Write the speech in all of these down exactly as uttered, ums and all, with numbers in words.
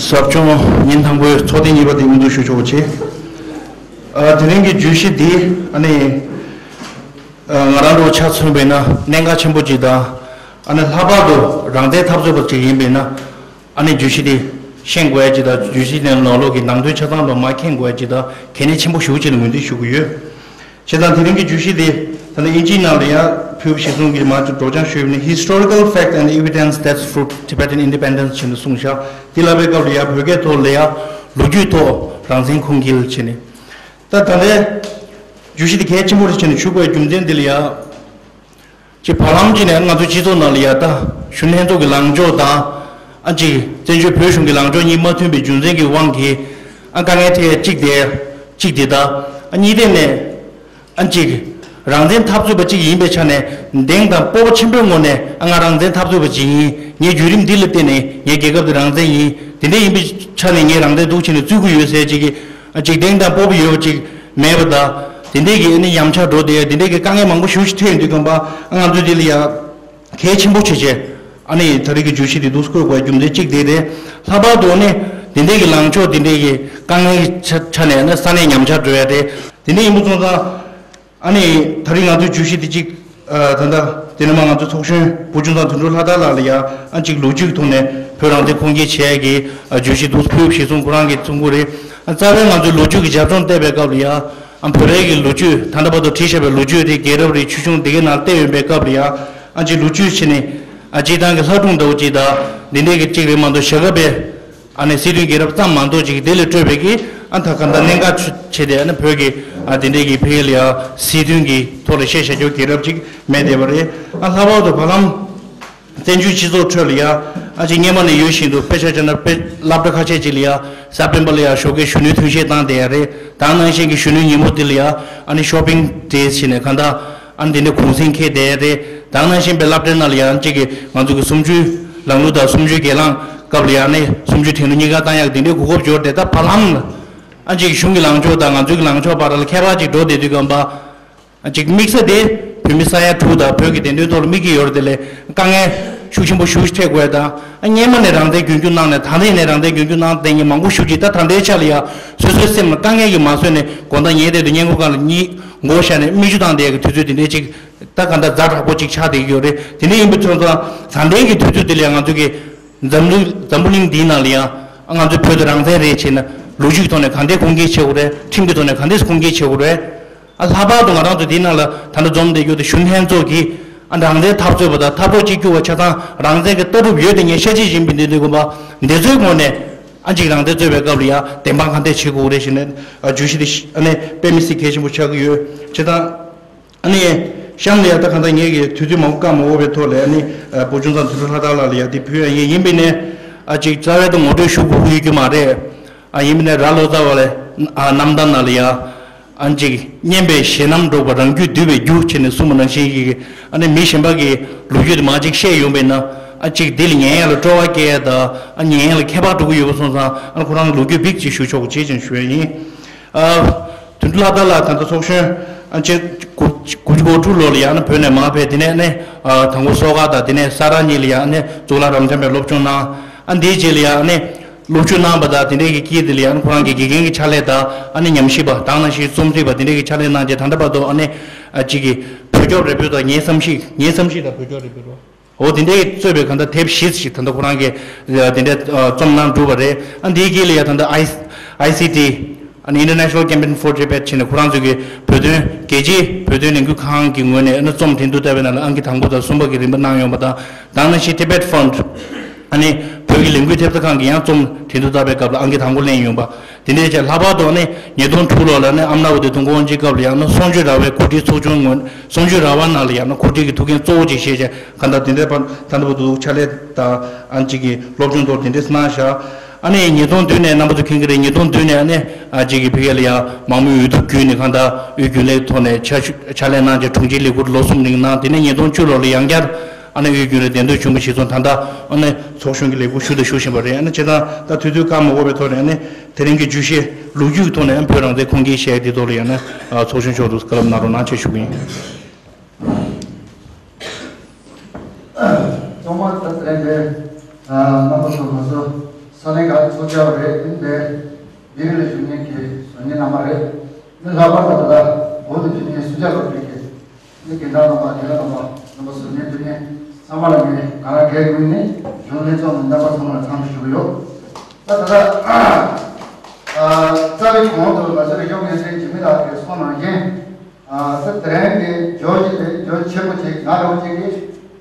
ཟབ་སྦྱོང་ཉིན་དང་པོའི་ཚོགས་ཐེངས་གཉིས་པ་དེ་དབུ་འཛུགས་ཞུ་ཆོག་པ་བྱེད། ཨ། དེ་རིང་གི་བརྗོད་གཞི་འདི་ཨ་ནི་ཨ། ང་རང་ཚོ་ཆ་མཚོན་པ་ཡིན་ན་གནད་འགག་ཆེན་པོ་ཅིག་དང་། ཨ་ནི་ལྷག་པར་དུ་རང་བཙན་འཐབ་རྩོད་པ་ཅིག་ཡིན་པ་ཡིན་ན། ཨ་ནི་བརྗོད་གཞི་འདི་ཤེས་དགོས་ཡ་ཅིག་དང་། བརྗོད་གཞི་འདིའི་ནང་ལོགས་ཀྱི་ནང་དོན་ཆ་ཚང་ལོ་མ་མཁྱེན་དགོས་ཡ་ཅིག་དང་གལ་གནད་ཆེན་པོ་ཞེ་པོ་ཅིག་ལ་ངོས་འཛིན་ཞུ་གི་ཡོད། བྱས་ཙང་དེ་རིང་གི་བརྗོད་གཞི་འདི་ད་ལྟ་དབྱིན་ཇིའི་ནང་ལ་ཡང་ཕུལ་བ་གཞིར་བཟུང་གིས་མར་སྒྲོག་སྦྱང་ཞུས་པ་ཡིན་ན། Historical fact and evidence that fruit Tibetan independence བྱས་ནས་གསུངས་བཞག་འདི་ལབ་པའི་སྐབས་ལ་ཡང་བོད་སྐད་ཐོག་ལ་ཡང་ལོ་རྒྱུས་ཐོག་རང་བཙན་ཁུངས་སྐྱེལ་བྱས་ནས། ད་ད་ལྟའི་བརྗོད་གཞི་འདི་གལ་ཆེན་པོ་རེད་བྱས་ནས་ཞུ་དགོས་པའི་རྒྱུ་མཚན་འདི་ལ་ཡང་། ཅིག་བར་ལམ་ཅིག་ནས་ང་ཚོའི་སྤྱི་ཚོགས་ནང་ལ་ཡ་ད་གཞོན་ལྷན་ཚོགས་ཀྱི་ལངས་ཕྱོགས་དང་། ཨ། ཅིག་བཙན་བྱོལ་བོད་གཞུང་གི་ལངས་ཕྱོགས་གཉིས་མ་མཐུན་པའི་རྒྱུ་མཚན་གྱི་དབང་གིས། ཨ། དཀའ་ངལ་འཕྲད་ཡ་གཅིག་དེ་གཅིག་དེ་དང་། ཨ། གཉིས་དེ་ནས། ཨ། ཅིག་རང་བཙན་འཐབ་རྩོད་པ་གཅིག་ཡིན་པའི་ཆ་ནས་གདེང་དང་སྤོབས་པ་ཆེན་པོའི་ངང་ནས། ཨ། ང་རང་བཙན་འཐབ་རྩོད་པ་ཅིག་ཡིན། ངའི་བརྒྱུད་རིམ་འདི་ལ་བརྟེན་ནས་ངའི་རྒྱལ་ཁབ་འདི་རང་བཙན་ཡིན། དེ་འདྲ་ཡིན་པའི་ཆ་ནས་ངས་རང་བཙན་འདུག་བྱས་ནས་རྩོད་ཀྱི་ཡོད་ཟེར་ཅིག་གི། ཨ། ཅིག་གདེང་དང་སྤོབས་པ་ཡོད་པ་ཅིག་མེད་པ་དང་། དེ་འདྲས་ཀྱི་ཨ་ནི་ཡ་མཚན་འགྲོ་བསྡད་ཡ་དེ་འདྲས་ཀྱི་དཀའ་ངལ་མང་པོ་ཞེ་པོ་ཅིག་འཕྲད་ཡོང་དུས་ཙམ་པ། ཨ། ང་ཚོས་དེ་ལ་ཡ་གལ་ཆེན་པོ་བྱས་བྱས། ཨ་ནི་ད་རེས་ཀྱི་བརྗོད་གཞི་དེ་འདུག་སེ་བཀོད་དགོས་རྒྱུ་མཚན་གཅིག་དེ་རེད། ལྷག་པར་དུ་ཨ་ནི་དེ་འདྲས་ཀྱི་ལངས་ཕྱོགས་དེ་འདྲས་ཀྱི་དཀའ་ངལ་གྱི་ཆ་ཆ་ནས་ཨ་ནི་ས་གནས་ཉམས་ཆག་འགྲོ་ཡ་རེད། དེ་འདྲས་ཡིན་པ་སོང་ཙང་། ཨ་ནི་ད་རེས་ང་ཚོའི་བརྗོད་གཞི་དེ་གཅིག་ཨ། ད་ལྟ་དེ་ནས་མར་ང་ཚོའི་ཚོགས་གཞོན་བུ་ཆུང་ཚང་དོན་གྲུབ་ལྷ་དར་ལགས་ལ་ཡ། ཨ། ཅིག་ལོ་རྒྱུས་ཀྱི་ཐོག་ནས་བོད་རང་བཙན་ཁུངས་སྐྱེལ་བྱས་ཀྱི། ཨ། བརྗོད་གཞི་འདུག་སེ་ཕུལ་བ་གཞིར་བཟུང་ཁོ་རང་གིས་གསུང་གི་རེད། ཨ། རྩ་བའི་ང་ཚོའི་ལོ་རྒྱུས་ཀྱི་རྒྱབ་ལྗོངས་བལྟས་པའི་སྐབས་ལ་ཡ། ཨ། བོད་པའི་གི་ལོ་རྒྱུས་ད་ལྟ་བར་དུ་བྲིས་བཞག་པའི་ལོ་རྒྱུས་དེ། རྒྱལ་རབས་རེད། ཆོས་འབྱུང་དེ་གའི་ནང་བལྟས་ཡོང་པའི་སྐབས་ལ་ཡ། ཨ། ཅིག་ལོ་རྒྱུས་བྱས་ནས། ཨ། སྤྱིར་བཏང་གི་ལྷ་སྒྲུང་ལྟ་བུ་ཅིག་དང་འདི་འདྲས་ཀྱི་གཅིག་རེད་མ་གཏོགས། ཞྭ་སྒབ་པའི། ཨ་ནི་སྲིད་དོན་རྒྱལ་རབས་ཙམ་མ་གཏོགས་ཅིག་དེ་ལས་སྤྲོས་པའི་གི། ཨ། ད་ག་འདྲ་གནད་འགག་ཆེ་བྱས་ཏེ། ཨ་ནི་བོད་ཀྱི། ཨ། དེ་འདྲས་ཀྱི་ཕ་གི་ལ་ཡ་སྲིད་དོན་གྱི་ཐོག་ལ་བཤད་བཞག་རྒྱུ་རྒྱལ་རབས་ཅིག་མེད་བསྡད་པ་རེད། ཨ། ལྷག་པར་དུ་བར་ལམ་བཙན་བྱོལ་སྤྱི་ཚོགས་ཁྲོད་ལ་ཡ། ཨ། ཅིག་སྔོན་མ་ནས་ཡོད་བཞིན་དུ་དཔེ་ཆ་བྱས་ན་དཔེ་སློབ་གྲྭ་ཁ་ཤས་ཅིག་ལ་ཡ་གཟའ་སྤེན་པ་ལ་ཡ་ཞོགས་ཀའི་གཞོན་ནུའི་ཐུན་བཞེས་བཏང་བསྡད་ཡ་རེད། ད་ག་ནང་བཞིན་གྱི་གཞོན་ནུའི་ཉིན་མོ་དེ་ལ་ཡ། ཨ་ནི་ཤོ་པིང་ཌེ་བྱས་ནས་གང་ལྟར། ཨ་ནི་དེ་འདྲའི་གུང་གསེང་འཁེལ་བསྡད་ཡ་རེད། ད་ག་ནང་བཞིན་པའི་སློབ་གྲྭའི་ནང་ལ་ཡ་ཅིག་གི་ང་ཚོ་གི་གསུམ་བཅུའི་ལམ་ལུགས་དང་གསུམ་བཅུའི་སྒེར་ལངས་སྐབས་ལ་ཡ་ནི་གསུམ་བཅུའི་ཁྲིམས་ལུགས་གཉིས་ཀ་བཏང་ཡག་དེ་འདྲའི་གོ་སྐབས་འབྱོར་ཏེ། ད་བར་ལམ་ལ། ཨ། ཅིག་གཞུང་གི་ལངས་ཕྱོགས་དང་ང་ཚོའི་གི་ལངས་ཕྱོགས་བར་ལ་ཁྱད་པར་ཅིག་འགྲོ་བསྡད་དུས་ཙམ་པ། ཨ། ཅིག་དམིགས་ས་དེ་བོད་མི་ས་ཡ་དྲུག་དང་བོད་ཀྱི་བདེན་དོན་ཐོག་ལ་དམིགས་ཀྱི་ཡོད་རེད། དེ་ལས་དཀའ་ངལ་ཤུགས་ཆེན་པོ་ཞེ་པོ་ཅིག་འཕྲད་དགོས་ཡ་དང་། ཨ། སྔོན་མ་ནས་རང་བཙན་རྒྱུན་སྐྱོང་གནང་ནས་ད་ལྟ་ནས་རང་བཙན་རྒྱུན་སྐྱོང་གནང་བསྡད་མཁན་མང་པོ་ཞེ་པོ་ཅིག་ད་ད་ལྟའི་ཆ་ལ་ཡ་སོ་སོའི་སེམས་ལ་དཀའ་ངལ་གྱིས་མ་བཟོད་ནས། དགོང་དག་ཉལ་བསྡད་དུས་སྔས་མགོ་སྒང་ལ་གཉིད་མགོ་བོ་བཞག་ནས་མིག་ཆུ་བཏང་བསྡད་ཡ་གི་དུས་ཚོད་དེ་འདྲའི་ཅིག་ད་ག་འདྲ་ཛ་དྲག་པོ་ཅིག་ཆགས་བསྡད་ཀྱི་ཡོད་རེད། དེ་འདྲ་ཡིན་པའི་ཚོད་ཙང་། ད་ལྟའི་གི་དུས་ཚོད་དེ་ལ་ཡ་ང་ཚོ་གི་འཛམ་གླིང་འཛམ་བུ་གླིང་འདིའི་ནང་ལ་ཡ། ང་ཚོ་བོད་དུ་རང་བཙན་རེད་བྱས་ན། ལོ་རྒྱུས་ཐོག་ནས་ག་འདྲས་ཁུངས་སྐྱེལ་བྱེད་དགོས་རེད། ཁྲིམས་ཀྱི་ཐོག་ནས་ག་འདྲས་ཁུངས་སྐྱེལ་བྱེད་དགོས་རེད། ཨ། ལྷག་པར་དུ་ང་རང་ཚོ་འདིའི་ནང་ལ་ད་ལྟ་འཛོམས་བསྡད་རྒྱུ་དེ་གཞོན་ལྷན་ཚོགས་ཀྱི། ཨ། རང་བཙན་འཐབ་རྩོད་པ་དང་འཐབ་གྲོགས་གཅིག་གྱུར་བ་ཆ་ཚང་རང་བཙན་གྱི་ལྟ་གྲུབ་ཡོད་དེ། ངས་ཤ་ཅིག་ཡིན་པའི་འདི་འདོད་དགོས་པ། འདི་ཚོའི་ངོས་ནས། ཨ། ཅིག་རང་བཙན་རྩོད་པའི་སྐབས་ལ་ཡ་བདེན་དཔང་ག་འདྲས་བྱེད་དགོས་རེད་ཞེས་ནས། ཨ། བརྗོད་གཞི་དེ་ཨ་ནི་དཔེ་མི་སྲིད་གལ་ཆེན་པོ་ཆགས་ཀྱི་ཡོད། བྱས་ཙང་། ཨ་ནི་གཤམ་ལ་ཡ་ད་གང་ལྟར་ངེད་ཀྱི་དུས་ཚོད་མང་པོ་བཀག་མ་འོས་པའི་ཐོག་ལ། ཨ་ནི་བུ་ཆུང་ཚང་དོན་གྲུབ་ལྷ་དར་ལགས་ལ་ཡ་འདི་ཕུལ་ཡ་ཡིན། ཡིན་པས་ནས། ཨ། ཅིག་རྩ་བའི་ད་ངོ་སྤྲོད་ཞུ་དགོས་ཀྱི་ཡོད་རྒྱུ་མ་རེད། ཨ། ཡིན་པས་ནས་རྭ་ལོ་ཙཱ་བ་ལ། ཨ། རྣམ་ཐར་ནང་ལ་ཡ། ཨ། ཅིག་སྙན་པའི་ཞལ་རྣམ་སྒྲོག་པ། རང་རྒྱུད་འདུལ་བའི་རྒྱུ་བྱས་ནས་གསུངས་པ་ནང་བཞིན་གྱི། ཨ་ནི་མི་གཞན་པ་གི་ལོ་རྒྱུས་དེ་མར་ཅིག་བཤད་ཡོང་པས་ན། ཨ། ཅིག་འདི་ལ་ཉན་ཡ་ལ་སྤྲོ་བ་སྐྱེ་ཡ་དང་། ཨ། ཉན་ཡ་ལ་ཁྱད་པར་འགྲོ་གི་ཡོད་པ་སོང་ཙང་། ཨ། ཁོ་རང་ལ་ལོ་རྒྱུས་བིག་ཅིག་ཞུ་ཆོག་པ་བྱེད་ཅེས་ཞུ་ཡ་ཡིན། ཨ། དོན་གྲུབ་ལྷ་དར་ལགས་ད་ལྟ་ཚོགས་གཞོན། ཨ། ཆེ། དགུ་བཅུ་གོ་དྲུག་ལོ་ལ་ཡང་ན་བོད་ནས་མར་ཕེབས། དེ་ནས་ནི། ཨ། དང་པོ་སོ་དཀར་དང་དེ་ནས་ས་རཱ་གཉིས་ལ་ཡང་ནི་གཙུག་ལག་རབ་འབྱམས་པའི་སློབ་སྦྱོང་གནང་། ཨ། འདིའི་རྗེས་ལ་ཡང་ནི་སློབ་སྦྱོང་གནང་བ་དང་དེ་འདྲའི་གི་དཀྱིལ་དེ་ལ་ཡང་ཁོ་རང་གི་དགེ་རྒན་གྱི་ཕྱག་ལས་དང་། ཨ་ནི་ཉམས་ཞིབ་པ་དང་ནང་བཞིན་རྩོམ་སྒྲིག་པ་དེ་འདྲའི་གི་ཕྱག་ལས་གནང་རྗེས། ད་ལྟ་བར་དུ་ཨ་ནི། ཨ། གཅིག་གི་བོད་སྐྱོར་རེ་འབོད་དང་ངའི་བསམ་གཞིག་ངའི་བསམ་གཞིག་དང་བོད་སྐྱོར་རེ་འབོད་རོགས། འོ། དེ་འདྲའི་གཙོས་པའི་གང་ལྟར་དེབ་བཞི་ཞིག་ད་ལྟ་ཁོ་རང་གིས་དེ་འདྲའི་རྩོམ་གནང་གྲུབ་པ་རེད། ཨ། འདིའི་དཀྱིལ་ལ་ཡང་ད་ལྟ་ཨའི་སི་ཨའི་སི་ཊི། ཨ་ནི་International Campaign for Tibet བྱས་ནས་ཁོ་རང་ཚོ་གི་བོད་དོན། རྒྱལ་སྤྱིའི་བོད་དོན་ལས་འགུལ་ཁང་གི་ངོས་ནས། ཨ་ནི་རྩོམ་འགྲན་བསྡུར་ལྟ་བུའི་ནང་ལ་ཨང་ཀི་དང་པོ་དང་གསུམ་པ་གི་རིམ་པ་གནང་ཡོང་བ་དང་། དེ་ནང་བཞིན་Tibet Fund། ཨ་ནི་བོད་ཀྱི་ལས་འགུལ་ཐེབས་རྩ་ཁང་གིས་ཡང་རྩོམ་འགྲན་བསྡུར་ལྟ་བུའི་སྐབས་ལ་ཨང་ཀི་དང་པོ་ལེན་ཡོང་བ། དེ་འདྲའི་ཆ། ལྷག་པར་དུ་ནི་ཉིས་སྟོང་དྲུག་ལོ་ལ་ནི་ཨམ་ར་ཝ་ཏི་མདོ་དབུས་ཁམས་སྐྱིད་ཀྱི་སྐབས་ལ་ཡང་ན་གསུང་ཆོས་ར་བའི་གོ་སྒྲིག་ཚོགས་ཆུང་ངོས། གསུང་ཆོས་ར་བ་ནང་ལ་ཡང་ན་གོ་སྒྲིག་གི་ཐུགས་འགན་གཙོ་བོ་ཅིག་བཞེས་བྱས། གང་ལྟར་དེ་འདྲའི་བར་ད་ལྟ་བར་དུ་ཕྱག་ལས་དང་། ཨ། གཅིག་གི་སློབ་སྦྱོང་ཐོག་དེ་འདྲའི་གནང་བཞག་ཨ་ནི་ཉིས་སྟོང་བདུན་ནས་རྣམ་པ་ཚོ་མཁྱེན་གྱི་རེད། ཉིས་སྟོང་བདུན་ནས་ཨ་ནི། ཨ། གཅིག་གི་ཕ་གི་ལ་ཡང་མང་མོས་འོས་བསྡུ་བརྒྱུད་ནས་གང་ལྟར་དབུས་རྒྱུན་ལས་ཐོག་ནས་ཕྱག་ཕྱག་ལས་གནང་བྱས་དྲུང་ཆེའི་ལས་འཁུར་ལོ་གསུམ་རིང་གནང་། དེ་ནས་ཉིས་སྟོང་བཅུ་ལོ་ལ་ཡང་བསྐྱར། ཨ་ནི་དབུས་རྒྱུན་ལས་གདན་འདྲེན་བྱུང་བ་གཞིར་བཟུང་ད་ལྟ་ཨ་ནི་ཚོགས་གཞོན་གྱི་ལས་འཁུར་ཞུ་དང་ཞུ་བཞིན་པ་རེད། ཨ་ནི་བྱས་ཙང་ད་དུས་ཚོད་བཀག་མ་དགོས་པའི་ཐོག་ནས། ཨ་ནི་དེ་རིང་གི་བརྗོད་གཞི་ལོ་རྒྱུས་ཀྱི་ཐོག་ནས་བོད་རང་བཙན་ཁུངས་སྐྱེལ་བྱས་དེ་ཐོག་ལ་ཡང་ན། ཨ། ཚོགས་གཞོན་མཆོག་ཏུ་བཀའ་སློབ་གནང་རོགས་གནང་ཞེས་ཞུ་གི་ཡིན། ཐོག་མར་ད་ལྟ་རེད། ཨ། རྣམ་པ་ཚོ་ང་ཚོ་ས་ ས་གནས་ཁག་ཚོགས་བཅར་བ་རེད། ཨ་ནི་དེ་མི་རིགས་ལ་བཞུགས་མཁན་གྱི་བཟོ་མཁན་རྣམ་པ་རེད། ཨ་ནི་ལྷག་པར་དུ་ད་ལྟ་བོད་དུ་བཞུགས་མཁན་སུ་ཇཱ་སློབ་གྲྭའི་གི་ཨ་ནི་རྒན་བདག་རྣམ་པ་རྒན་ལགས་རྣམ་པ་རྣམ་པ་བཟོ་མཁན་བསྟི་གནས་ཚང་མ་ལ་ངས་ང་རང་སྒེར་གྱི་ངོས་ནས་གཞུང་ལས་ཚོགས་ནས་རྣམ་པ་ཚང་མ་ལ་འཚམས་འདྲི་ཞུ་གི་ཡོད། ད་ད་ལྟ་རྩ་བའི་གོང་དུ་ང་ཚོའི་རིག་སྐྱོང་སློབ་སྤྱི་འཇིགས་མེད་ལགས་ཀྱིས་གསུངས་ནང་བཞིན། ཨ་ས་དེ་རིང་གི་བརྗོད་གཞི་དེ་བརྗོད་ཆེན་པོ་ཅིག་ང་རང་གཅིག་གིས་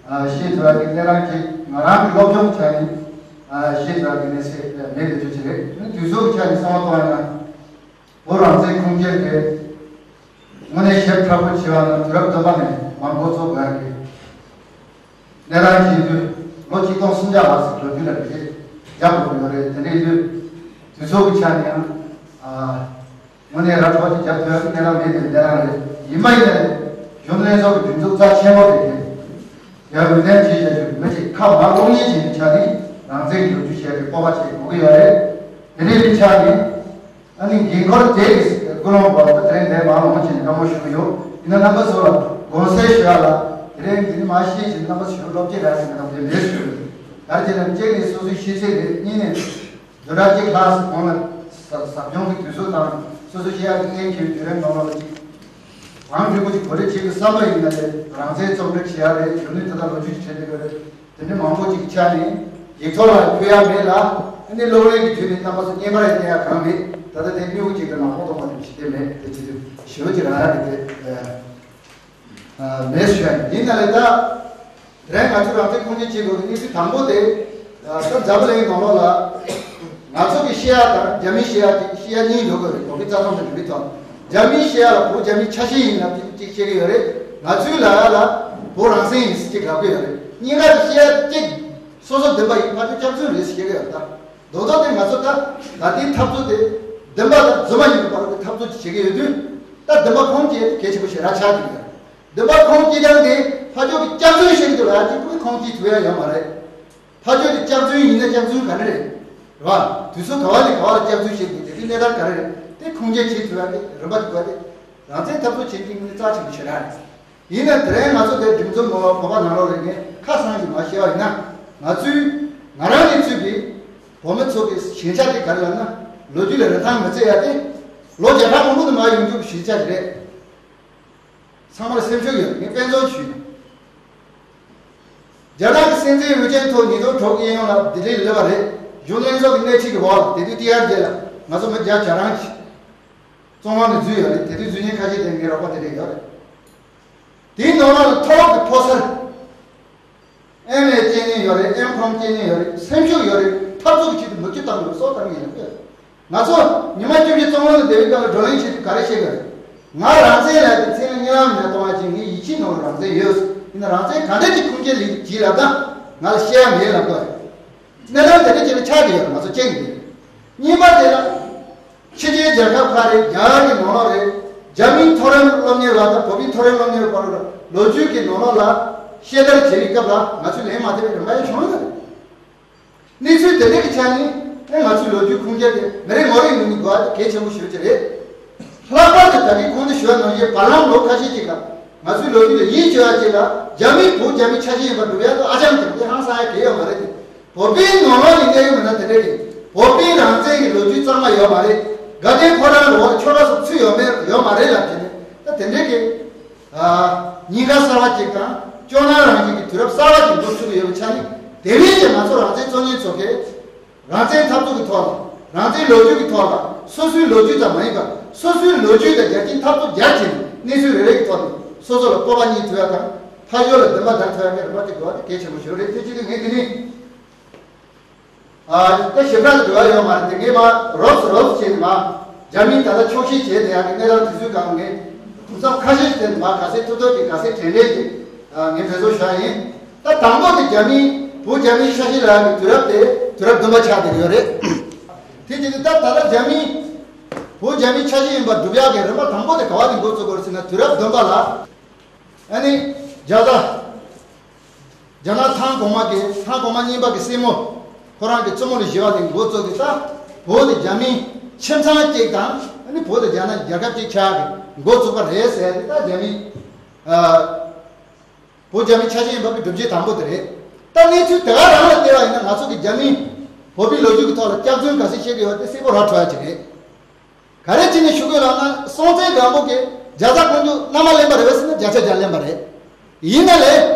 ཨ་ཤེས་ཐུབ་པ་གི་གནས་སྟངས་ཅིག་ང་རང་གི་སློབ་སྦྱོང་བྱས་ནས་ཨ་ཤེས་ཐུབ་པ་གི་གནས་ཚད་མེད་པའི་བརྗོད་ཅིག་རེད། དུས་ཚོད་ཀྱི་ཆ་ནས་བསམ་བློ་གཏོང་ཡ་ན་བོད་རང་བཙན་ཁུངས་སྐྱེལ་དེ་དངོས་གནས་ཞེ་དྲག་པོ་བྱས་པ་ན་དུས་རབས་བདུན་པ་ནས་མར་འགོ་བཙུགས་དགོས་ཡ་གི་གནས་སྟངས་ཅིག་ཡིན་དུས་ལོ་གཅིག་སྟོང་སུམ་བརྒྱ་ལྷག་ཙམ་ལོ་རྒྱུས་ལ་རེ་རྒྱབ་དགོས་ཀྱི་ཡོད་རེད། དེ་འདྲ་ཡིན་དུས་དུས་ཚོད་ཀྱི་ཆ་ནས་ཡང་ཨ། དངོས་གནས་ར་འཕྲོད་ཀྱི་རྒྱབ་ཐོན་གནས་སྟངས་མེད་པའི་གནས་སྟངས་རེད། ཡིན་པ་ཡིན་ན་རེད། གཞོན་ནུ་ལྷན་ཚོགས་ཀྱི་སྒྲིག་འཛུགས་རྩ་ཆེན་པོ་དེ་གས་རྒྱ་འོས་འདེམས་བྱས་བཞག་རྒྱུ་མི་གཅིག་ཁ་མ་སློག་ཉེན་བྱེད་པའི་ཆ་ནས་རང་བཙན་གྱི་ལོ་རྒྱུས་བཤད་པའི་སྤོབས་པ་བྱེད་དགོས་ཀྱི་ཡོད་རེད། དེ་འདྲའི་ཆ་ནས་ཨ་ནི་འགན་ཁུར་དེ་གི་སྐུལ་སློང་བར་དུ་དེ་རིང་འདིར་མར་ལོངས་བྱས་ནས་བཀའ་མོལ་ཞུ་གི་ཡོད། ཡིན་ན་རྣམ་པ་ཚོ་ལ་དགོངས་སེལ་ཞུ་ཡ་ལ་དེ་རིང་འདི་ནི་མ་ཤེས་ཤིང་རྣམ་པ་ཚོ་ཞུ་སློབ་སྤྱི་ར་ཞིག་གི་ནང་དེ་ལས་ཞུ་གི་ཡོད། ག་རེ་བྱས་ན་གཅིག་ནས་སོ་སོའི་ཤེས་ཚད་རེད། གཉིས་ནས་བདུན་ཕྲག་གཅིག་ལྷག་ཙམ་གོང་ལ་ཟབ་སྦྱོང་གི་དུས་ཚོད་དང་སོ་སོ་ཤེས་ཡག་གི་གཏན་འཁེལ་བའི་དུས་རིམ་ནང་ལོགས་ལ་ཅིག་གང་མགྱོགས་པོ་ཅིག་གོ་སྒྲིག་བྱེད་དགོས་བསམ་པ་ཡིན་ན་ལས་རང་བཙན་རྩོད་འགྲན་བྱེད་ཡག་རེད། གཞོན་ནུ་ད་ལྟ་ལོ་རྒྱུས་ཀྱི་ཁྲལ་འདོན་དགོས་རེད། དེ་འདྲ་མང་པོ་ཅིག་ཆགས་ནས་ཡིག་ཐོག་ལ་ཕུལ་ཡག་མེད་ལ། ཨ་ནི་སློབ་གླིང་གི་བརྒྱུད་ནས་རྣམ་པ་ཚོ་བརྙན་པར་ཡང་བསྟན་ཡག་གང་མེད། ད་ལྟ་དེ་སྨྱུ་གུ་ཅིག་གི་ནང་ཁོག་ཐོག་མ་དེ་ཞིག་དེ་མེད། དེ་བྱེད་དུས་ཞེ་པོ་ཅིག་རང་ཡག་གི་དེ། མེད་ཞུ་ཡ་ཡིན་ན་ལས་ད། དེ་རིང་ང་ཚོ་རང་བཙན་ཁུངས་སྐྱེལ་བྱེད་དགོས་ཀྱི་གནས་ཚུལ་དང་པོ་དེ། ད་འཛམ་བུ་གླིང་ནང་ལོགས་ལ། ང་ཚོ་གི་ཤེས་ཡ་དང་རྒྱ་མིའི་ཤེས་ཡ་དེ་ཤེས་ཡ་གཉིས་ཡོད་དགོས་རེད། ལོ་རྒྱུས་རྩ་ཁྲིམས་དང་འབྲེལ་བའི་ཐོག་རྒྱ་མིའི་ཤེས་ཡ་ལ་བོད་རྒྱ་མིའི་ཆ་ཤས་ཡིན་ལབ་ཅིག་བཤད་ཀྱི་ཡོད་རེད། ང་ཚོའི་ལ་ཡ་ལ་བོད་རང་བཙན་ཡིན་ཟེར་ཅིག་ལབ་ཀྱི་ཡོད་རེད། གཉིས་ཀ་གི་ཤེས་ཡ་གཅིག་སོ་སོ་བདེན་པ་ཡིན། ཕར་ཕྱོགས་སྐྱག་རྫུན་རེད་ཟེར་བཤད་ཀྱི་ཡོད་རེད། ད་རྡོག་རྡོག་དེ་ང་ཚོ་ད་ད་ལྟའི་འཐབ་རྩོད་དེ་བདེན་པ་དང་རྫུན་མ་ཡིན་པའི་བར་གྱི་འཐབ་རྩོད་ཅིག་བྱེད་ཀྱི་ཡོད་དུས། ད་བདེན་པ་ཁུངས་སྐྱེལ་དེ་གལ་ཆེན་པོ་ཞེ་དྲག་ཆགས་ཀྱི་ཡོད་རེད། བདེན་པ་ཁུངས་སྐྱེལ་སྟངས་དེ་ཕར་ཕྱོགས་ཀྱི་སྐྱག་རྫུན་བཤད་ཀྱི་འདུག་ལ་ཅིག་པུས་ཁུངས་སྐྱེལ་ཐུབ་ཡ་ཡོད་མ་རེད། ཕར་ཕྱོགས་ཀྱི་སྐྱག་རྫུན་ཡིན་ན་སྐྱག་རྫུན་ག་རེ་རེད། རེད་བ། དུས་ཚོད་ག་བ་ནས་ག་བ་ལ་སྐྱག་རྫུན་བཤད་དགོས་དེ་དུས་གནས་སྟངས་ག་རེ་རེད། དེ་ཁུངས་སྐྱེལ་བྱེད་ཐུབ་ཡ་དེ་རིམ་པ་དེ་དགོས་ཏེ། རང་བཙན་འཐབ་རྩོད་བྱེད་ཀྱི་མི་རྩ་ཆེན་པོ་ཞེ་དྲག་རེད། ཡིན་ན་དེ་རིང་ང་ཚོ་དེ་སྒྲིག་འཛུགས་ངོ་བོ་བོད་པ་ནང་ལོགས་རེད། ངས་ཁ་སང་གི་མ་བཤད་པ་ཡིན་ན། ང་ཚོའི་ང་རང་ནས་ཚུད་པའི་བོད་མི་ཚོ་གི་ཞན་ཆ་དེ་ག་རེ་ལབ་ན། ལོ་རྒྱུས་ལ་རིན་ཐང་མི་བརྩི་ཡ་དེ། ལོ་བརྒྱ་ཕྲག་མང་པོ་དུ་མ་ཡོང་རྒྱུ་གི་ཞན་ཆ་དེ་རེད། ཚང་མར་སེམས་ཤུགས་ཡོད། ངས་དཔེ་མཚོན་ཞུས་ན། རྒྱ་ནག་གི་སྲིད་འཛིན་ཝི་ཅན་ཐོ་ཉིས་སྟོང་དྲུག་གཡས་གཡོན་ལ་ལྡི་ལིར་སླེབས་པ་རེད། གཞུང་ལས་ཚོགས་ཀྱི་སྣེ་ཁྲིད་ཀྱི་འོག་ལ། དེ་དུས་ཏི་ཨར་ཇེ་ལ་ང་ཚོ་མི་བརྒྱ་བྱ་རང་ཅིག་བཙོན་ཁང་ནས་འཛུལ་ཡོད་རེད། དེ་དུས་འཛུལ་མཁན་ཁ་ཤས་དེ་ངའི་རོགས་པ་དེ་འདྲ་ཡོད་རེད། དེའི་ནང་ལ་མཐོ་སློབ་ཀྱི་ཕོ་གསར། ཨེམ་ཨེ་སྐྱེལ་མཁན་ཡོད་རེད། ཨེམ་ཁོམ་སྐྱེལ་མཁན་ཡོད་རེད། སེམས་ཤུགས་ཡོད་རེད། འཐབ་རྩོད་ཀྱི་ཆེད་དུ་མུ་མཐུད་བཏང་དགོས་སོགས་བཏང་གི་ཡིན་ལ། ང་ཚོ་ཉི་མ་བཅུ་བཞི་བཙོན་ཁང་དུ་བསྡད་པའི་སྐབས་ལ་བགྲོ་གླེང་བྱེད་དུས་ག་རེ་བཤད་ཀྱི་རེད། ང་རང་བཙན་ལབ་དེ་མཚན་ལ་གཉིད་ལམ་ནས་གཏོང་བ་ཅིག་ངའི་ཡིད་ཆེས་ནང་ལ་རང་བཙན་ཡོད། ཡིན་ན་རང་བཙན་ག་འདྲ་ཅིག་ཁུངས་སྐྱེལ་ལེགས་ཀྱིས་ལབ་ན་ང་ལ་བཤད་ཡ་མེད་ལབ་དགོས་རེད། གནས་སྟངས་དེ་འདྲ་ཅིག་ལ་ཆགས་ཀྱི་ཡོད་རེད། ང་ཚོ་སྐྱེ་གི་རེད། གཉིས་པ་དེ་ལ། ཕྱི་རྒྱལ་རྒྱལ་ཁབ་ཁག་རེད། རྒྱ་གར་གྱི་ནང་ལོགས་རེད། རྒྱ་མིའི་མཐོ་རིམ་སློབ་གཉེར་བ་དང་བོད་པའི་མཐོ་རིམ་སློབ་གཉེར་བ་བར་ལ་ལོ་རྒྱུས་ཀྱི་ནང་ལོགས་ལ་བཤད་བརྡར་བྱེད་པའི་སྐབས་ལ་ང་ཚོས་ལན་མ་ཐེབས་པའི་རིམ་པ་ཡང་བྱུང་ཡོད་རེད། གནས་ཚུལ་དེ་འདྲ་གི་ཆ་ནས་ཨེ་ང་ཚོའི་ལོ་རྒྱུས་ཁུངས་སྐྱེལ་དེ་མི་རེ་ངོ་རེ་ངོས་ནས་དགོས་པ་དེ་གལ་ཆེན་པོ་ཞེ་པོ་ཅིག་རེད། ལྷག་པར་དུ་ད་གིན་གོང་དུ་ཞུས་པ་ནང་བཞིན་བར་ལམ་ལོ་ཁ་ཤས་ཅིག་ལ་ང་ཚོའི་ལོ་རྒྱུས་ལ་ཡིད་དཔྱོད་པ་ཅིག་ལ་རྒྱ་མིས་བོད་རྒྱ་མིའི་ཆ་ཤས་ཡིན་པར་སྒྲུབ་ཡ་དེ་ཨ་ཅང་དེ་འདྲ་ཧང་སང་ཡ་གང་ཡང་ཡོད་མ་རེད་དེ། བོད་པའི་ནང་ལོགས་ནས་གནས་ཡོད་མི་སྣ་དེ་འདྲས་ཀྱིས་བོད་པའི་རང་བཙན་གྱི་ལོ་རྒྱུས་གཙང་མ་ཡོད་མ་རེད། དགའ་ལྡན་ཕོ་བྲང་ལ་འོག་ལ་ཆོལ་ཁ་སོགས་ཚུད་ཡོད་མེད་ཡོད་མ་རེད་ལབ་བྱས་ནས། ད་དེ་འདྲས་ཀྱི་ཨ་ཉེན་ཁ་གསར་བ་ཅིག་དང་སྐྱོ་སྣང་རང་བཞིན་གྱི་དུས་རབས་གསར་བ་ཅིག་འགོ་ཚུགས་ཀྱི་ཡོད་པའི་ཆ་ནས། དེ་བས་ཀྱང་ང་ཚོ་རང་བཙན་རྩོད་མཁན་ཚོ་གིས་རང་བཙན་འཐབ་རྩོད་ཀྱི་ཐོག་ལ། རང་བཙན་ལོ་རྒྱུས་ཀྱི་ཐོག་ལ། སོ་སོའི་ལོ་རྒྱུས་ཙམ་མ་ཡིན་པར་སོ་སོའི་ལོ་རྒྱུས་དང་རྒྱལ་སྤྱིའི་འཐབ་རྩོད་རྒྱག་བྱས་ནས་གནས་ཚུལ་རེ་རེ་གི་ཐོག་ནས་སོ་སོ་ལ་སྤོབས་པ་རྙེད་ཐུབ་ཡ་དང་། ཕ་ཡུལ་ལ་འདུན་པ་དར་ཐུབ་ཡ་གི་རེ་བ་དེ་དགོས་པ་དེ་གལ་ཆེན་པོ་ཞིག་རེད། དེ་བྱེད་དུས་ངས་འདི་ནས། ཨ་ད་ཞིབ་ཕྲ་དུ་བ་ཡོད་མ་རེད་དེ། ངས་མ་རོབ་ཙམ་རོབ་ཙམ་བྱས་ནས་མ་རྒྱ་མིས་ད་ལྟ་འཁྱོག་བཤད་བྱས་བསྡད་ཡ་གི་གནས་སྟངས་དེ་ཚོའི་སྒང་ངས་གོ་སྐབས་ཁ་ཤས་ཤིག་བསྟན་ནས་མ་ག་ཚད་ཐུབ་ཐུབ་ཀྱི་ག་ཚད་དྲན་རེས་ཀྱིས་ཨ་ངས་འབད་བརྩོན་བྱས་ཡིན། ད་དང་པོ་དེ་རྒྱ་མིའི་བོད་རྒྱ་མིའི་ཆ་ཤས་ལབ་ཡ་གི་དུས་རབས་དེ་དུས་རབས་བདུན་པ་ཆགས་བསྡད་ཡོད་རེད། དེ་བྱས་ཏེ་ད་ད་ལྟ་རྒྱ་མིའི་བོད་རྒྱ་མིའི་ཆ་ཤས་ཡིན་པར་སྒྲུབ་ཡ་གི་རིམ་པ་དང་པོ་དེ་ག་བ་ནས་འགོ་བཙུགས་དགོས་རེད་ཟེར་ན། དུས་རབས་བདུན་པ་ལ། ཨ་ནི་རྒྱ་བཟའ་རྒྱ་ནག་ཐང་གོང་མ་གི་ཐང་གོང་མ་གཉིས་པ་གི་སྲས་མོ་ཁོ་རང་གི་བཙུན་མོ་ལ་བཞེས་པ་ནས་འགོ་བཙུགས་ཏེ། ད་བོད་དེ་རྒྱ་མིའི་ཁྱིམ་ཚང་གཅིག་དང་། ཨ་ནི་བོད་དེ་རྒྱ་ནག་རྒྱལ་ཁབ་གཅིག་ཆགས་ཀྱི་འགོ་བཙུགས་པ་རེད་ཟེར་ཏེ། ད་རྒྱ་མི་ཨ་བོད་རྒྱ་མིའི་ཆ་ཤས་ཡིན་པ་གི་སྒྲུབ་བྱེད་དང་པོ་དེ་རེད། ད་གནས་ཚུལ་དེ་ག་རང་ལ་བལྟས་པ་ཡིན་ན། ང་ཚོ་གི་རྒྱ་མིའི་ བོད་པའི་ལོ་རྒྱུས་ཀྱི་ཐོག་ལ་སྐྱག་རྫུན་ག་ཚོད་བཤད་ཀྱི་ཡོད་དེ་གསལ་པོ་ར་འཕྲོད་ཡ་ཅིག་རེད། ག་རེ་བྱས་ནས་ཞུ་དགོས་ལབ་ན། སྲོང་བཙན་སྒམ་པོ་གིས་རྒྱ་བཟའ་ཀོང་ཇོ་མནའ་མ་ལེན་པ་རེད་པས་ཟེར་ན་བརྒྱ་ཆ་བརྒྱ་ལེན་པ་རེད། ཡིན་ན་ལས་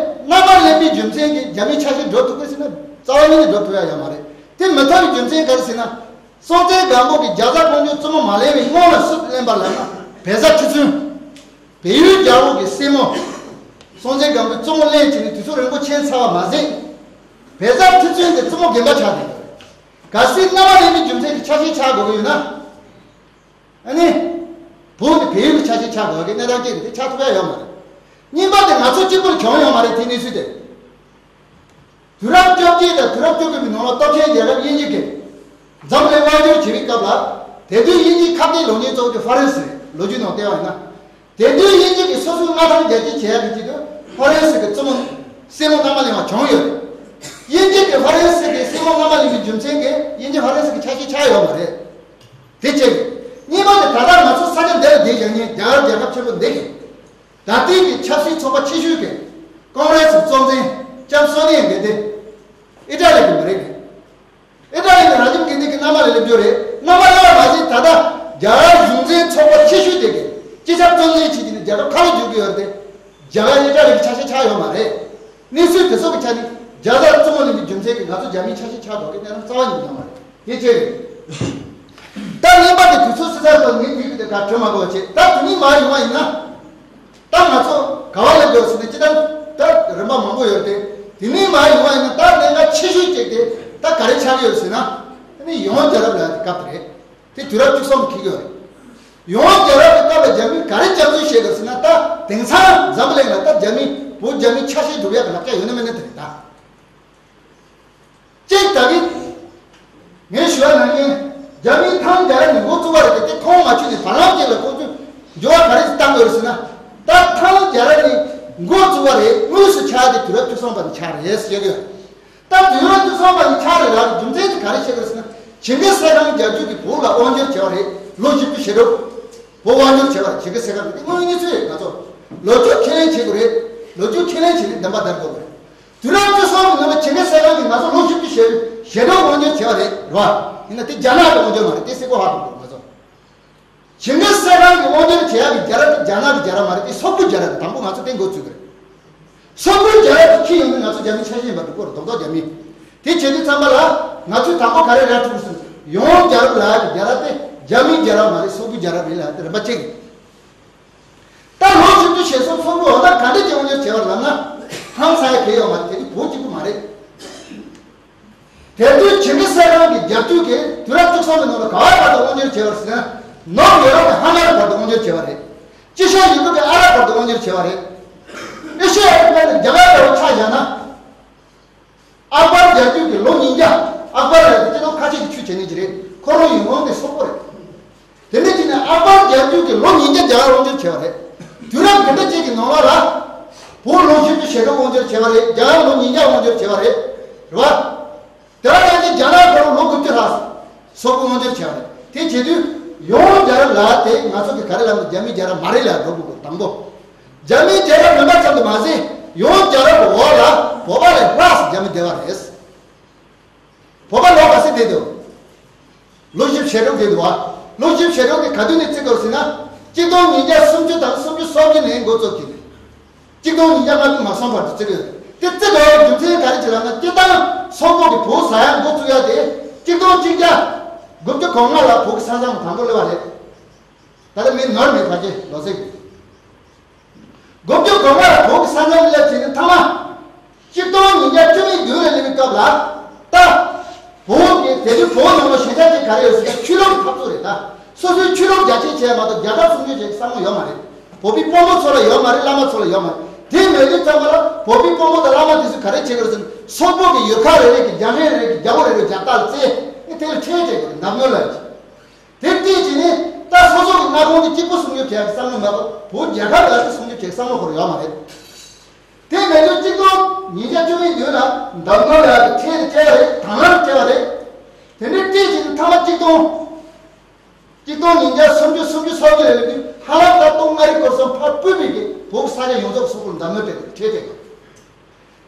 མནའ་མ་ལེན་པའི་རྒྱུ་མཚན་གྱིས་རྒྱ་མིའི་ཆ་ཤས་འགྲོ་ཐུབ་པས་ཟེར་ན་རྩ་བ་ཉིད་ནས་འགྲོ་ཐུབ་ཡ་ཡོད་མ་རེད། དེ་མི་ཐུབ་པའི་རྒྱུ་མཚན་ག་རེ་ཟེར་ན། སྲོང་བཙན་སྒམ་པོ་གིས་རྒྱ་བཟའ་ཀོང་ཇོའི་བཙུན་མོ་མ་ལེན་པའི་སྔོན་ལ་སུ་ལེན་པ་ལབ་ན། བལ་བཟའ་ཁྲི་བཙུན། བལ་ཡུལ་རྒྱལ་པོ་གི་སྲས་མོ། སྲོང་བཙན་སྒམ་པོའི་བཙུན་མོ་ལེན་བྱས་ནས་དུས་ཚོད་རིང་པོ་ཕྱིན་ཚར་བ་མ་ཟད། བལ་བཟའ་ཁྲི་བཙུན་གྱི་བཙུན་མོ་རྒན་པ་ཆགས་བསྡད་ཡོད་རེད། གལ་སྲིད་མནའ་མ་ལེན་པའི་རྒྱུ་མཚན་གྱི་ཆ་ཤས་ཆགས་དགོས་ཀྱི་ཡོད་ན། ཨ་ནི། བོད་དེ་བལ་ཡུལ་གྱི་ཆ་ཤས་ཆགས་དགོས་ཀྱི་གནས་སྟངས་ཅིག་རེད། དེ་ཆགས་ཐུབ་ཡ་ཡོད་མ་རེད། གཉིས་པ་དེ་ང་ཚོ་གཅིག་པུར་བྱུང་ཡོད་མ་རེད། དེ་གནས་ཚུལ་དེ། དུས་རབས་བཅོ་བརྒྱད་དང་དུས་རབས་བཅུ་དགུ་པའི་ནང་ལ་སྟོབས་ཆེན་རྒྱལ་ཁབ་དབྱིན་ཇི་གིས་འཛམ་གླིང་དབང་བསྒྱུར་བྱེད་པའི་སྐབས་ལ། དེ་དུས་དབྱིན་ཇིའི་ཁ་གཏད་ལོག་མཁན་གཙོ་བོ་དེ་ཧྥ་རན་སི་རེད། ལོ་རྒྱུས་ནང་བལྟས་པ་ཡིན་ན། དེ་དུས་དབྱིན་ཇི་གིས་སོ་སོའི་མངའ་ཐང་རྒྱ་སྐྱེད་བྱེད་ཡག་གི་ཆེད་དུ་ཧྥ་རན་སི་གི་བཙུན་མོ་སྲས་མོ་མནའ་མ་ལེན་པ་བྱུང་ཡོད། དབྱིན་ཇི་གིས་ཧྥ་རན་སི་གི་སྲས་མོ་མནའ་མ་ལེན་པའི་རྒྱུ་མཚན་གྱིས་དབྱིན་ཇི་ཧྥ་རན་སི་གི་ཆ་ཤས་ཆགས་ཡོད་མ་རེད། དེ་གཅིག་གཉིས་པ་དེ་ད་ལྟ་ང་ཚོ་ས་ཆ་འདི་ལ་བསྡད་བཞག་མཁན་རྒྱ་གར་རྒྱལ་ཁབ་ཆེན་པོ་འདི་གི། ད་ལྟའི་གི་ཆབ་སྲིད་ཚོགས་པ་ཆེ་ཤོས་ཀྱི་ཀོང་རེ་སི་གཙོ་འཛིན་ལྕམ་སོ་ནི་ཡ་གྷན་དྷི། ཨི་ཊ་ལི་གི་མི་རེད། ཨི་ཊ་ལི་གི་ར་ཇིབ་གྷན་དྷི་གི་མནའ་མ་ལ་སླེབས་རྒྱུ་རེད། མནའ་མ་སླེབས་པ་མ་ཟད་ད་ལྟ་རྒྱ་གར་གཞུང་འཛིན་ཚོགས་པ་ཆེ་ཤོས་དེ་གི་སྤྱི་ཁྱབ་གཙོ་འཛིན་བྱེད་ཀྱི་ནི་རྒྱལ་ཁབ་ཁ་ལོ་བསྒྱུར་གྱི་ཡོད་རེད་དེ། རྒྱ་གར་ཨི་ཊ་ལི་གི་ཆ་ཤས་ཆགས་ཡོད་མ་རེད། གནས་ཚུལ་དེ་ཚོ་གི་ཆ་ནས་རྒྱ་བཟའ་བཙུན་མོ་ལེན་པའི་རྒྱུ་མཚན་གྱིས་ང་ཚོ་རྒྱ་མིའི་ཆ་ཤས་ཆགས་འགྲོ་གི་གནས་སྟངས་རྩ་བ་ཉིད་ཡོད་མ་རེད། དེ་གཅིག་རེད། ད་གཉིས་པ་དེ་དུས་ཚོད་སྲིད་ཚར་སོང་ངས་དེ་གི་དེ་ག་དྲི་མ་དགོས་བྱེད། ད་དེ་ནས་མར་ཡོང་བ་ཡིན་ན། ད་ང་ཚོ་ག་བ་ལ་འགྲོ་ཟེར་ན་སྤྱི་བཏང་ད་རིམ་པ་མང་པོ་ཡོད་དེ། དེ་ནས་མར་ཡོང་བ་ཡིན་ན་ད་གནད་འགག་ཆེ་ཤོས་གཅིག་དེ་ད་ག་རེ་ཆགས་ཀྱི་ཡོད་ཟེར་ན། དེ་ནི་ཡོངས་རྒྱལ་རབས་ལབ་ཡ་དེ་སྐབས་དེ་རེད། དེ་དུས་རབས་བཅུ་གསུམ་འཁེལ་གྱི་ཡོད་རེད། ཡོངས་རྒྱལ་རབས་ཀྱི་སྐབས་ལ་རྒྱ་མིས་ག་རེ་སྐྱག་རྫུན་བཤད་དགོས་ཟེར་ན། ད་དེང་སང་འཛམ་བུ་གླིང་ལ་ད་རྒྱ་མི་བོད་རྒྱ་མིའི་ཆ་ཤས་སྒྲུབ་ཡག་གི་ལབ་རྒྱ་ཡོད་ན་མེད་ན་དེ་རེད་ད། གཅིག་ད་གི། ངས་ཞུ་བ་ནང་བཞིན་རྒྱ་མིའི་ཐང་རྒྱལ་རབས་ནས་འགོ་བཙུགས་པ་རེད་དེ། དེ་ཁོང་མ་ཆུད་ནས་བར་ལམ་གཅིག་ལ་ཁོང་ཚོས་འགྱུར་བ་ག་རེ་བཏང་དགོས་རེད་ཟེར་ན། ད་ཐང་རྒྱལ་རབས་ནས་འགོ་བཙུགས་པ་རེད། དངོས་སུ་ཆགས་དེ་དུས་རབས་བཅུ་གསུམ་པ་ནས་ཆགས་རེད་ཟེར་གྱི་ཡོད། ད་དུས་རབས་བཅུ་གསུམ་པ་ནས་ཆགས་རེད་ལབ་རྒྱུ་མཚན་དེ་ག་རེ་བཤད་དགོས་ཟེར་ན། ཇིང་གིས་སི་ཁཱན་རྒྱལ་རྒྱུད་ཀྱིས་བོད་ལ་དབང་སྒྱུར་བྱས་པ་རེད། ལོ་བཞི་བཅུ་ཞེ་དྲུག་བོད་དབང་སྒྱུར་བྱས་པ་རེད། ཇིང་གིས་སི་ཁཱན་དེ་དངོས་ཡོད་གནས་ཚུལ་རེད། ང་ཚོ་ལོ་རྒྱུས་ཁས་ལེན་བྱེད་དགོས་རེད། ལོ་རྒྱུས་ཁས་ལེན་བྱས་ནས་བདེན་པ་བདར་དགོས་རེད། དུས་རབས་བཅུ་གསུམ་པའི་ནང་ལ་ཇིང་གིས་སི་ཁཱན་གྱིས་ང་ཚོ་ལོ་བཞི་བཅུ་ཞེ་དྲུག་དབང་སྒྱུར་བྱས་པ་རེད། རེད་བ། ཡིན་ན་དེ་རྒྱ་ནག་གི་དབང་སྒྱུར་མ་རེད། དེ་གསལ་པོ་ཧ་གོ་དགོས་ང་ཚོ། ཇིང་གིས་སི་ཁཱན་གྱིས་དབང་སྒྱུར་བྱེད་ཡག་གི་རྒྱལ་རབས་དེ་རྒྱ་ནག་གི་རྒྱལ་རབས་མ་རེད། དེ་སོག་པོའི་རྒྱལ་རབས་དང་པོ་ང་ཚོ་དེ་འགོ་ཚུགས་ཀྱི་རེད། སོག་པོའི་རྒྱལ་རབས་དེ་འཁྱེར་ཡོང་དུས་ང་ཚོ་རྒྱ་མིའི་ཆ་ཤས་ཡིན་པ་འགྲོ་གི་རེད། རྡོག་རྡོག་རྒྱ་མི། དེ་བྱེད་དུས་ཙམ་པ་ལ་ང་ཚོས་དང་པོ་ག་རེ་ར་འཕྲོད་ཟེར་ན། ཡོངས་རྒྱལ་རབས་ལབ་ཡག་གི་རྒྱལ་རབས་དེ་རྒྱ་མིའི་རྒྱལ་རབས་མ་རེད། སོག་པོའི་རྒྱལ་རབས་རེད་ལབ་དེ་རིམ་པ་གཅིག་རེད། ད་ལོ་བཞི་བཅུ་ཞེ་གསུམ་སོག་པོས་འོ་ན་ག་འདྲ་ཅིག་དབང་སྒྱུར་བྱས་པ་རེད་ལབ་ན། ཧང་སང་ཡ་གང་ཡང་ཡོད་མ་རེད། དེ་ནི་བོད་གཅིག་པུ་མ་རེད། དེ་དུས་ཇིང་གིས་སི་ཁཱན་གྱི་རྒྱལ་རྒྱུད་ཀྱིས་དུས་རབས་བཅུ་གསུམ་པའི་ནང་ལ་ག་བ་བར་དུ་དབང་སྒྱུར་བྱས་པ་རེད་ཟེར་ན། ནུབ་ཡོ་རོབ་ཀྱི་ཧ་མར་བར་དུ་དབང་སྒྱུར་བྱས་པ་རེད། དཀྱིལ་ཤར་ཡུ་གུར་གྱི་ཨ་རབ་བར་དུ་དབང་སྒྱུར་བྱས་པ་རེད། ཨེ་ཤེ་ཡ་གི་ཕན་ནི་རྒྱ་གར་འདྲ་བོ་ཆ་བཞག་ན། ཨག་པར་རྒྱལ་རྒྱུད་ཀྱི་ལོ་ཉིས་བརྒྱ། ཨག་པར་ལ་སྤྱི་ནོར་ཁ་ཆེ་གི་ཆོས་བྱེད་མཁན་ཅིག་རེད། ཁོ་རང་ཡོང་ཁུངས་དེ་སོག་པོ་རེད། དེ་འདྲ་བྱས་ནས་ཨག་པར་རྒྱལ་རྒྱུད་ཀྱི་ལོ་ཉིས་བརྒྱ་རྒྱ་གར་དབང་སྒྱུར་བྱས་པ་རེད། དུས་རབས་འདི་འདྲ་ཅིག་གི་ནང་ལོགས་ལ། བོད་ལོ་བཞི་བཅུ་ཞེ་དྲུག་དབང་སྒྱུར་བྱས་པ་རེད། རྒྱ་གར་ལོ་ཉིས་བརྒྱ་དབང་སྒྱུར་བྱས་པ་རེད། རེད་བ། དེ་བ་ཡང་ཅིག་རྒྱ་ནག་ཁོ་རང་ལོ་དགུ་བཅུ་ལྷག་སོག་པོ་དབང་སྒྱུར་བྱས་པ་རེད། དེ་བྱེད་དུས་ཡོངས་རྒྱལ་རབས་ལབ་དེ་ང་ཚོ་གི་ག་རེ་ལབ་ན་རྒྱ་མིའི་རྒྱལ་རབས་མ་རེད་ལབ་འགྲོ་དགོས་དང་པོ། རྒྱ་མིའི་རྒྱལ་རབས་མིན་པ་ཙམ་དུ་མ་ཟད། ཡོངས་རྒྱལ་རབས་ཀྱི་འོག་ལ་བོད་པ་ལས་ལྷག་ཙམ་རྒྱ་མི་བསྡད་པ་རེད། བོད་པ་ལོ་ག་ཚོད་བསྡད་འདུག་ལོ་བཞི་བཅུ་ཞེ་དྲུག་བསྡད་འདུག་བ། ལོ་བཞི་བཅུ་ཞེ་དྲུག་དེ་ག་དུས་ནས་བརྩི་དགོས་ཟེར་ན། གཅིག་སྟོང་ཉིས་བརྒྱ་སུམ་ཅུ་དང་སུམ་ཅུ་སོ་བརྒྱད་ནས་འགོ་བཙུགས་ཀྱི་རེད། གཅིག་སྟོང་ཉིས་བརྒྱ་ལྔ་བཅུ་ང་གསུམ་བར་དུ་བརྩི་གི་ཡོད་རེད། དེ་བརྩི་དགོས་པའི་རྒྱུ་མཚན་ག་རེ་བྱས་ལབ་ན། སྤྱིར་བཏང་སོག་པོ་གི་བོད་ཟ་ཡག་འགོ་བཙུགས་ཡག་དེ་གཅིག་སྟོང་གཅིག་བརྒྱ་དགུ་བཅུ་གོ་ལྔ་ལ་བོད་ཀྱི་ས་མཚམས་དང་པོ་སླེབས་པ་རེད། ད་ལྟ་མི་ནོར་མེད་ཕལ་ཆེར་ལོ་ཚིགས་དགུ་བཅུ་གོ་ལྔ་ལ་བོད་ཀྱི་ས་མཚམས་སླེབས་བྱས་ནས་མཐའ་མ། གཅིག་སྟོང་ཉིས་བརྒྱ་བཅུ་མེད་བདུན་ལ་སླེབས་པའི་སྐབས་ལ། ད། བོད་ཀྱི་དེ་དུས་བོད་ནང་ལ་ཞེན་ཆགས་ཅིག་ག་རེ་ཡོད་ཟེར་ན། ཆོས་ལུགས་འཐབ་རྩོད་རེད་ད། སོ་སོའི་ཆོས་ལུགས་རྒྱ་སྐྱེད་བྱས་མ་གཏོགས་རྒྱལ་ཁབ་སྲུང་སྐྱོབ་བྱེད་ཀྱི་བསམ་བློ་ཡོད་མ་རེད། བོད་པའི་དཔོན་པོ་ཚོ་ལ་ཡོད་མ་རེད། བླ་མ་ཚོ་ལ་ཡོད་མ་རེད། དེ་མེད་དུས་ཙམ་པ་ལ་བོད་པའི་དཔོན་པོ་དང་བླ་མ་དེ་ཚོས་ག་རེ་བྱེད་ཀྱི་རེད་ཟེར་ན། སོག་པོ་གི་ཡུལ་ཁག་རེ་རེ་གི་རྒྱ་ལྷན་རེ་རེ་གི་རྒྱལ་པོ་རེ་རེ་རྒྱ་སྟག་ལ་བཙལ། ཨེ་དེ་ལ་ཁྲལ་སྤྲད་དགོས་རེད། འདེམས་ངོ་ལ། དེ་བལྟས་བྱས་ནས་ད་སོ་སོ་གི་མངའ་ཁོངས་དེ་གཅིག་པུ་སྲུང་སྐྱོབ་བྱེད་ཡག་གི་བསམ་བློ་མ་གཏོགས་བོད་རྒྱལ་ཁབ་ལ་དེ་སྲུང་སྐྱོབ་བྱེད་བསམ་བློ་ཁོ་རང་ཡོད་མ་རེད། དེ་མེད་དུས་གཅིག་སྟོང་ཉིས་བརྒྱ་བཅུ་མེད་བདུན་ལ་འདེམས་ངོ་ལ་ཁྲལ་དེ་སྤྲད་པ་རེད། དང་བླངས་སྤྲད་པ་རེད། དེ་འདྲའི་སྤྲད་བྱས་ནས་མཐའ་མ་གཅིག་སྟོང་། གཅིག་སྟོང་ཉིས་བརྒྱ་སུམ་ཅུ་སུམ་ཅུ་སོ་བརྒྱད་ལ་སླེབས་དུས་ཧ་ལམ་ད་སྟོང་ལྔ་རེ་སྐོར་སོང་ཕར་སྤོས་པའི་གི་བོད་ས་ཆ་ཡོངས་རྫོགས་སོག་པོར་འདེམས་ངོ་སྤྲད་དགོས། ཁྲལ་སྤྲད་དགོས།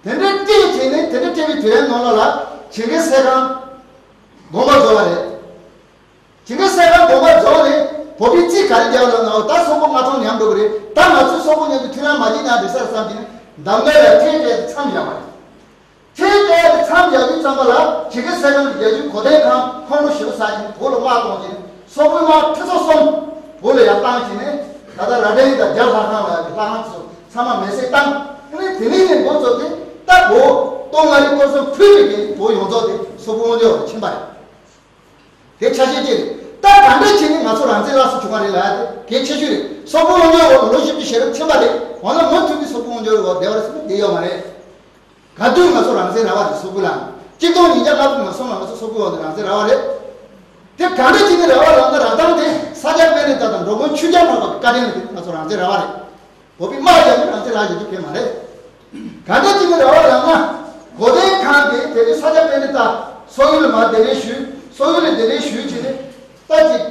དེ་འདྲའི་སྤྲད་བྱས་ནས་དེ་འདྲ་སྤྲད་པའི་དུས་ཡུན་ནང་ལོགས་ལ་ཇིང་གིས་སི་ཁཱན། དགོངས་པ་རྫོགས་པ་རེད། ཇིང་གིར་སེ་ཁཱན་དགོངས་པ་རྫོགས་ནས་བོད་པའི་རྩིས་ག་རེ་རྒྱག་ལབ་ན། ད་སོག་པོ་མངའ་ཐང་ཉམས་འགྲོ་གི་རེད། ད་ང་ཚོས་སོག་པོ་མཉམ་དུ་མཐུན་ལམ་མ་བྱེད་ན་འགྲིག་ས་རེད་བསམ་གྱི་ནས། གདམ་ངའི་ལ་ཐེ་བྲལ་དུ་མཚམས་བཞག་པ་རེད། ཐེ་བྲལ་དུ་མཚམས་བཞག་དུས་ཙམ་པ་ལ་ཇིང་གིར་སེ་ཁཱན་གྱི་རྒྱལ་རྒྱུད་གོ་དན་ཁང་ཁོང་ཁྲོ་ཞེ་པོ་ཟ་བྱས་ནས་བོད་ལ་དམག་གཏོང་བྱས་ནས། སོག་པོའི་དམག་ཁྲི་ཚོ་གསུམ་བོད་ལ་ཡར་བཏང་བྱས་ནས། ད་ལྟ་རྭ་སྒྲེང་དང་རྒྱ་ལྷ་ཁང་ལ་ཡང་ལྷ་ཁང་ཚོ་ཚང་མ་མེ་བསྲེགས་བཏང་། ཨ་ནི་དེ་ནས་ནས་འགོ་བཙུགས་ཏེ་ད་བོད་སྟོད་མངའ་རིས་སྐོར་གསུམ་ཕུད་པའི་གི་བོད་ཡོངས་རྫོགས་དེ་སོག་པོའི་དབང་སྒྱུར་འོག་ལ་ཕྱིན་པ་རེད། དེ་ཆ་ཤས་གཅིག་རེད། ད་ག་འདྲ་བྱས་ནས་ང་ཚོ་རང་བཙན་རག་སུ་བྱུང་བ་རེད་ལབ་ཡ་དེ་གལ་ཆེ་ཤོས་རེད། སོག་པོའི་དབང་སྒྱུར་འོག་ལ་ལོ་བཞི་བཅུ་ཞེ་དྲུག་ཕྱིན་པ་རེད། འོ་ན་མུ་མཐུད་ནས་སོག་པོའི་དབང་སྒྱུར་འོག་བསྡད་པ་རེད་ཟེར་ན་བསྡད་ཡོད་མ་རེད། ག་དུས་ང་ཚོ་རང་བཙན་རག་པ་རེད། སོག་པོ་ལ་གཅིག་སྟོང་ཉིས་བརྒྱ་ལྔ་བཅུ་ང་གསུམ་ལ་ང་ཚོ་སོག་པོའི་འོག་ནས་རང་བཙན་རག་པ་རེད། དེ་ག་འདྲ་བྱས་ནས་རག་པ་ལབ་ན། རག་སྟངས་དེ་ས་སྐྱ་པཎྜི་ཏ་དང་འགྲོ་མགོན་ཆོས་རྒྱལ་འཕགས་པ་གི་བཀའ་དྲིན་ལ་བརྟེན་ནས་ང་ཚོ་རང་བཙན་རག་པ་རེད། བོད་པའི་དམག་རྒྱབ་ནས་རང་བཙན་རག་བཞག་རྒྱུ་གལ་མ་རེད། ག་འདྲ་བྱས་ནས་རག་པ་ལབ་ན། གོ་དན་ཁང་གིས་དེ་དུས་ས་སྐྱ་པཎྜི་ཏ་སོག་ཡུལ་ལ་མར་གདན་འདྲེན་ཞུས། སོག་ཡུལ་ལ་གདན་འདྲེན་ཞུས་བྱས་ནས་ད་ཅིག་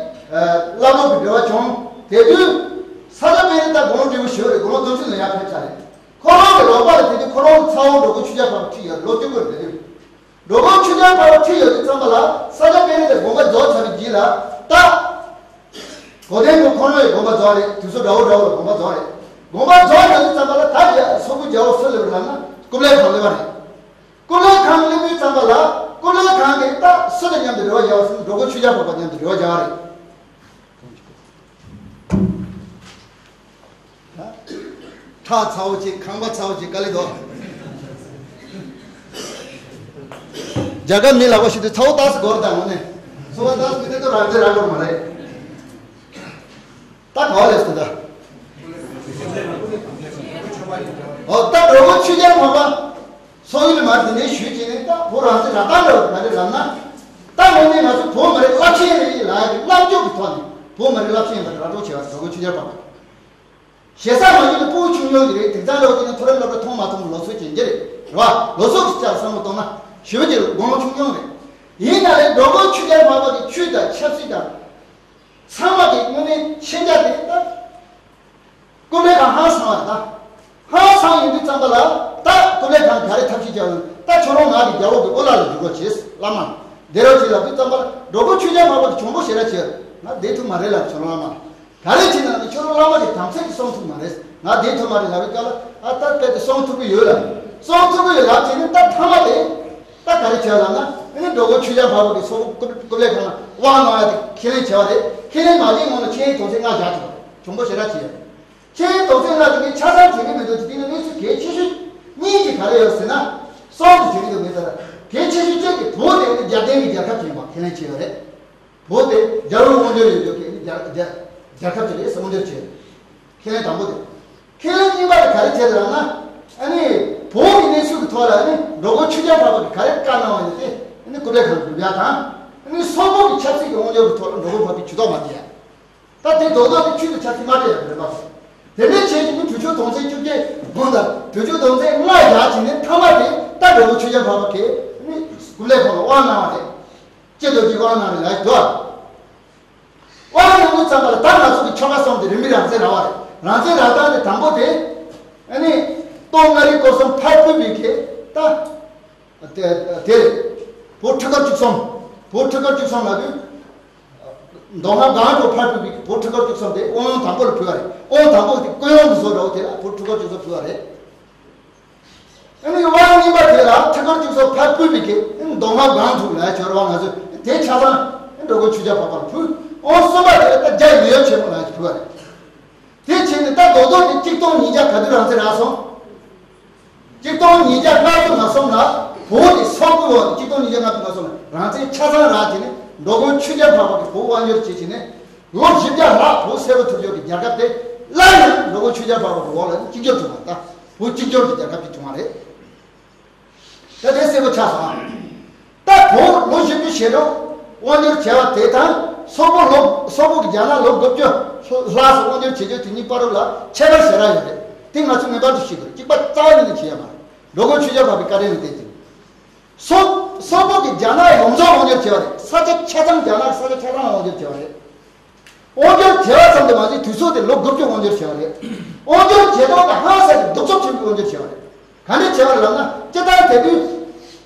བླ་སློབ་ཀྱི་འབྲེལ་བ་བྱུང་། དེ་དུས་ས་སྐྱ་པཎྜི་ཏ་དགུང་ལོ་བགྲེས་པོ་ཞིག་རེད། དགུང་ལོ་བདུན་ཅུ་ལ་ཡར་ཕེབས་ཚར་རེད། ཁོ་རང་གི་རོགས་པ་ལ་དེ་དུས་ཁོ་རང་གི་ཚ་བོ་འགྲོ་མགོན་ཆོས་རྒྱལ་འཕགས་པ་ཁྲིད་ཡོད། ལོ་བཅུ་དགུ་རེད། དེ་དུས་འགྲོ་མགོན་ཆོས་རྒྱལ་འཕགས་པ་ཁྲིད་ཡོད་དུས་ཙམ་པ་ལ་ས་སྐྱ་པཎྜི་ཏའི་དགོངས་པ་རྫོགས་ཚར་བའི་རྗེས་ལ་ད། གོ་དན་ཁོ་ཁོ་རང་གི་དགོངས་པ་རྫོགས་རེད། དུས་ཚོད་འདྲ་བོ་འདྲ་བོ་ལ་དགོངས་པ་རྫོགས་རེད། དགོངས་པ་རྫོགས་ཡོད་དུས་ཙམ་པ་ལ་ད་རྒྱ་སོག་པོའི་རྒྱལ་པོ་སུ་སླེབས་པ་རེད་ལབ་ན། ཀུབ་ལའི་ཁང་སླེབས་པ་རེད། ཀུབ་ལའི་ཁང་སླེབས་དུས་ཙམ་པ་ལ་ཀུབ་ལའི་ཁང་གིས་ད་སུ་དང་མཉམ་དུ་འབྲེལ་བ་བཞག་པ་ཟེར་ན། འགྲོ་མགོན་ཆོས་རྒྱལ་འཕགས་པ་མཉམ་དུ་འབྲེལ་བ་བཞག་པ་རེད། ཁྲག་ཚ་བོ་ཅིག་ཁང་པ་ཚ་བོ་ཅིག་དཀའ་ལས་འདུག་རྒྱ་གར་མི་ལག་པ་ཞུ་དུས་ཚ་བོ་ཏག་ཙམ་འགོར་དང་ངོ་ནས། ཚ་བོ་ཏག་ཙམ་མི་དེ་ཚོ་རང་བཙན་རག་དགོས་མ་རེད། ད་ག་བ་ལས་སུ་ད། ཨོ་ད་འགྲོ་མགོན་ཆོས་རྒྱལ་འཕགས་པ་སོག་ཡུལ་མར་དེ་ནས་བཞུད་ཀྱི་ནས། ད་བོད་རང་བཙན་རག་སྟངས་འདྲ་བོ་ག་རེ་ལབ་ན། ད་ངོ་ནས་ང་ཚོ་བོད་མི་རིགས་རླབས་ཆེན་རེད་ལབ་ཡ་གི་རྣམ་འགྱུར་གྱི་ཐོག་ནས་བོད་མི་རིགས་རླབས་ཆེན་ཡིན་པ་ར་སྤྲོད་བྱས་པ་འགྲོ་མགོན་ཆོས་རྒྱལ་འཕགས་པ། ཞེ་ས་མ་ཡིན་ན་སྤུ་གུ་ཆུང་ཆུང་ཞིག་རེད། དེང་སང་འདྲ་བོ་ཅིག་ནས་མཐོ་རིམ་སློབ་གྲྭ་མཐོང་མ་མཐོང་གི་ལོ་ཚོད་ཅན་ཅིག་རེད། རེད་བ། ལོ་ཚོད་ཀྱི་ཆ་ལ་བསམ་བློ་གཏོང་ན་ཞེ་པོ་ཅིག་དགུང་ལོ་ཆུང་ཆུང་རེད། ཡིན་ན་རེད། འགྲོ་མགོན་ཆོས་རྒྱལ་འཕགས་པ་གི་ཆོས་དང་ཆབ་སྲིད་དང་ཚང་མ་གི་དངོས་གནས་ཤེས་བྱ་དེ་ད་ཀུབ་ལའི་ཁང་ཧང་སང་བ་རེད། ད་ཧང་སང་ཡིན་དུས་ཙམ་པ་ལ་ད་ཀུབ་ལའི་ཁང་ག་རེ་ཐབས་ཤེས་བྱས་ན། ད་ཁྱོད་རང་ང་གི་རྒྱལ་པོ་གི་ཨོ་ལ་ལ་འགྱུར་རོགས་བྱེད། བླ་མ་བསྡད་རོགས་བྱེད་ལབ་དུས་ཙམ་པ་ལ་འགྲོ་མགོན་ཆོས་རྒྱལ་འཕགས་པ་གི་གྱོང་པོ་ཞེ་དྲག་བྱས། ང་བསྡད་ཐུབ་མ་རེད་ལབ། ཁྱོད་རང་བླ་མ། ག་རེ་བྱས་ན་ནི་ཁྱོད་རང་བླ་མ་གི་དམ་ཚིག་གིས་སྲུང་ཐུབ་མ་རེད། ང་བསྡད་ཐུབ་མ་རེད་ལབ་པའི་སྐབས་ལ། ཨ་ད་རྦད་དེ་སྲུང་ཐུབ་ཀྱི་ཡོད་ལབ། སྲུང་ཐུབ་ཀྱི་ཡོད་ལབ་བྱས་ནས་ད་མཐའ་མ་དེ་ད་ག་རེ་བྱས་ལབ་ན། ཨ་ནི་འགྲོ་མགོན་ཆོས་རྒྱལ་འཕགས་པ་གིས་སོག་པོ་ཀུབ་ཀུབ་ལའི་ཁང་ལ་དབང་གནང་ཡ་དེ་ཁས་ལེན་བྱས་པ་རེད། ཁས་ལེན་མ་བྱས་སྔོན་ལ་ཁྱེད་རང་གི་དོན་ཚན་ལྔ་བཞག་བྱས་པ་རེད། གྱོང་པོ་ཞེ་དྲག་བྱས་ཡོད། ཁྱེད་རང་དོགས་སེལ་ལ་དེ་ནས་ཆ་ཚང་བྱེད་ཀྱི་མི་འདུག་ཅེས། དེ་ནས་གནས་ཚུལ་གལ་ཆེ་ཤོས་གཉིས་ཀྱི་ག་རེ་ཡོད་ཟེར་ན། གསུམ་དུ་བྱེད་ཀྱི་འདུག་མེད་ཟེར། གལ་ཆེ་ཤོས་གཅིག་གི་བོད་དེ་ནི་རྒྱལ་བསྟན་གྱི་རྒྱལ་ཁབ་ཅིག་ཡིན་པ་ཁས་ལེན་བྱས་ཡོད་རེད། བོད་དེ་རྒྱལ་པོའི་དབང་སྒྱུར་ཡོད་རྒྱུ་གི་རྒྱལ་རྒྱལ་རྒྱལ་ཁབ་ཅིག་རེད་ཟེར་དབང་སྒྱུར་བྱས་ཡོད། ཁས་ལེན་དང་པོ་དེ། ཁས་ལེན་གཉིས་པ་དེ་ག་རེ་བྱས་ཟེར་ན། ཨ་ནི་བོད་ཀྱི་གནས་ཚུལ་གྱི་ཐོག་ལ་ཨ་ནི་འགྲོ་མགོན་ཆོས་རྒྱལ་འཕགས་པ་གིས་ག་རེ་བཀའ་གནང་བ་ཡིན་ཏེ། ཨ་ནི་ཀུབ་ལའི་ཁང་སྒྲུབ་ཡ་དང་། ཨ་ནི་སོག་པོ་གི་ཆབ་སྲིད་ཀྱི་དབང་སྒྱུར་གྱི་ཐོག་ལ་འགྲོ་མགོན་འཕགས་པའི་ཇུས་གཏོགས་མ་བྱེད་ཡ། ད་དེ་རྡོག་རྡོག་དེ་ཆོས་དང་ཆབ་སྲིད་མ་འདྲེས་ཡ་རེད་པ། དེ་འདྲའི་བྱས་ཀྱི་ནི་གྲུབ་ཆུང་དོན་ཚན་བཅོ་བརྒྱད་དགོངས་དག་གྲུབ་ཆུང་དོན་ཚན་ལྔ་བཞག་བྱས་ནས་མཐའ་མ་དེ་ད་འགྲོ་མགོན་ཆོས་རྒྱལ་འཕགས་པ་གིས་ནི་ཀུབ་ལའི་ཁང་ལ་དབང་གནང་བ་རེད། ཅི་ལྟར་ཅིག་དབང་གནང་རེད་ལབ་འདུག་དབང་གནང་དུས་ཙམ་པ་ལ་ད་ང་ཚོ་གི་ཆོལ་ཁ་གསུམ་དེ་རིམ་པས་རང་བཙན་རག་པ་རེད། རང་བཙན་རག་སྟངས་དེ་དང་པོ་དེ། ཨ་ནི་སྟོད་མངའ་རིས་སྐོར་གསུམ་ཕར་ཕུད་པའི་གི་ད། དེ་དེ་བོད་ཁྲི་སྐོར་བཅུ་གསུམ། བོད་ཁྲི་སྐོར་བཅུ་གསུམ་ལབ་དུས། མདོ་སྔགས་སྒང་དྲུག་ཕར་ཕུད་པའི་བོད་ཁྲི་སྐོར་བཅུ་གསུམ་དེ་དབང་ལུང་དང་པོ་ལ་ཕུལ་བ་རེད། དབང་དང་པོ་དེ་ཀུན་དབང་གི་བཟོ་འདྲ་བོ་དེ་ལ་བོད་ཁྲི་སྐོར་བཅུ་གསུམ་ཕུལ་བ་རེད། ཨ་ནི་དབང་གཉིས་པ་དེ་ལ་ཁྲི་སྐོར་བཅུ་གསུམ་ཕར་ཕུད་པའི་གི་མདོ་སྔགས་སྒང་དྲུག་ལ་བྱོས་ར་བ། ང་ཚོས་དེ་ཆ་ཚང་འགྲོ་མགོན་ཆོས་རྒྱལ་འཕགས་པ་ལ་ཕུལ། དབང་གསུམ་པ་དེ་ལ་ད་རྒྱལ་བའི་མེས་པོ་ཆེན་པོ་ལ་ཕུལ་བ་རེད། དེ་བྱས་ནས་ད་རྡོག་རྡོག་དེ་གཅིག་སྟོང་ཉིས་བརྒྱ་ག་དུས་རང་བཙན་རག་སོང་། གཅིག་སྟོང་ཉིས་བརྒྱ་ལྔ་བཅུ་ང་གསུམ་ལ་བོད་དེ་སོག་པོའི་འོག་ནས། གཅིག་སྟོང་ཉིས་བརྒྱ་ལྔ་བཅུ་ང་གསུམ་ལ་རང་བཙན་ཆ་ཚང་རག་བྱས་ནས་འགྲོ་མགོན་ཆོས་རྒྱལ་འཕགས་པ་གིས་བོད་དབང་སྒྱུར་བྱས་བྱས་ནས་ལོ་བཞི་བརྒྱ་ལྷག་བོད་སེལ་བ་ཐུབ་རྒྱུ་གི་རྒྱལ་ཁབ་དེ་སླར་ཡང་འགྲོ་མགོན་ཆོས་རྒྱལ་འཕགས་པ་གི་འོག་ལ་གཅིག་གྱུར་བྱུང་བ། ད་བོད་གཅིག་གྱུར་གྱི་རྒྱལ་ཁབ་ཅིག་བྱུང་བ་རེད། ད་དེ་གསལ་པོ་ཆགས་སོང་ཨ། ད་བོད་ལོ་བཞི་བཅུ་ཞེ་དྲུག་དབང་སྒྱུར་བྱས་པ་དེ་དང་སོག་པོ་ལོ་སོག་པོ་གི་རྒྱ་ནག་ལོ་དགུ་བཅུ་ལྷག་ཙམ་དབང་སྒྱུར་བྱེད་རྒྱུ་དེ་གཉིས་བར་ལ་ཁྱད་པར་ཞེ་དྲག་ཡོད་རེད། དེ་ང་ཚོས་ངེས་པར་དུ་ཤེས་དགོས་རེད། གཅིག་པ་རྩ་བ་ཉིད་ནས་བྱེད་ཡ་མ་རེད། འགྲོ་མགོན་ཆོས་རྒྱལ་འཕགས་པའི་བཀའ་དྲིན་ལ་བརྟེན་ཏེ། སོག་སོག་པོ་གི་རྒྱ་ནག་ཡོངས་རྫོགས་དབང་སྒྱུར་བྱས་པ་རེད། ས་ཆ་ཆ་ཚང་རྒྱ་ནག་གི་ས་ཆ་ཆ་ཚང་ལ་དབང་སྒྱུར་བྱས་པ་རེད། དབང་སྒྱུར་བྱས་པ་ཙམ་དུ་མ་ཟད་དུས་ཚོད་དེ་ལོ་དགུ་བཅུ་དབང་སྒྱུར་བྱས་པ་རེད། དབང་སྒྱུར་བྱས་སྟངས་དེ་ཧང་སངས་ཀྱི་སྡུག་རྩུབ་ཆེན་པོས་དབང་སྒྱུར་བྱས་པ་རེད། ག་འདྲ་བྱས་པ་རེད་ལབ་ན། སྤྱིར་བཏང་དེ་དུས་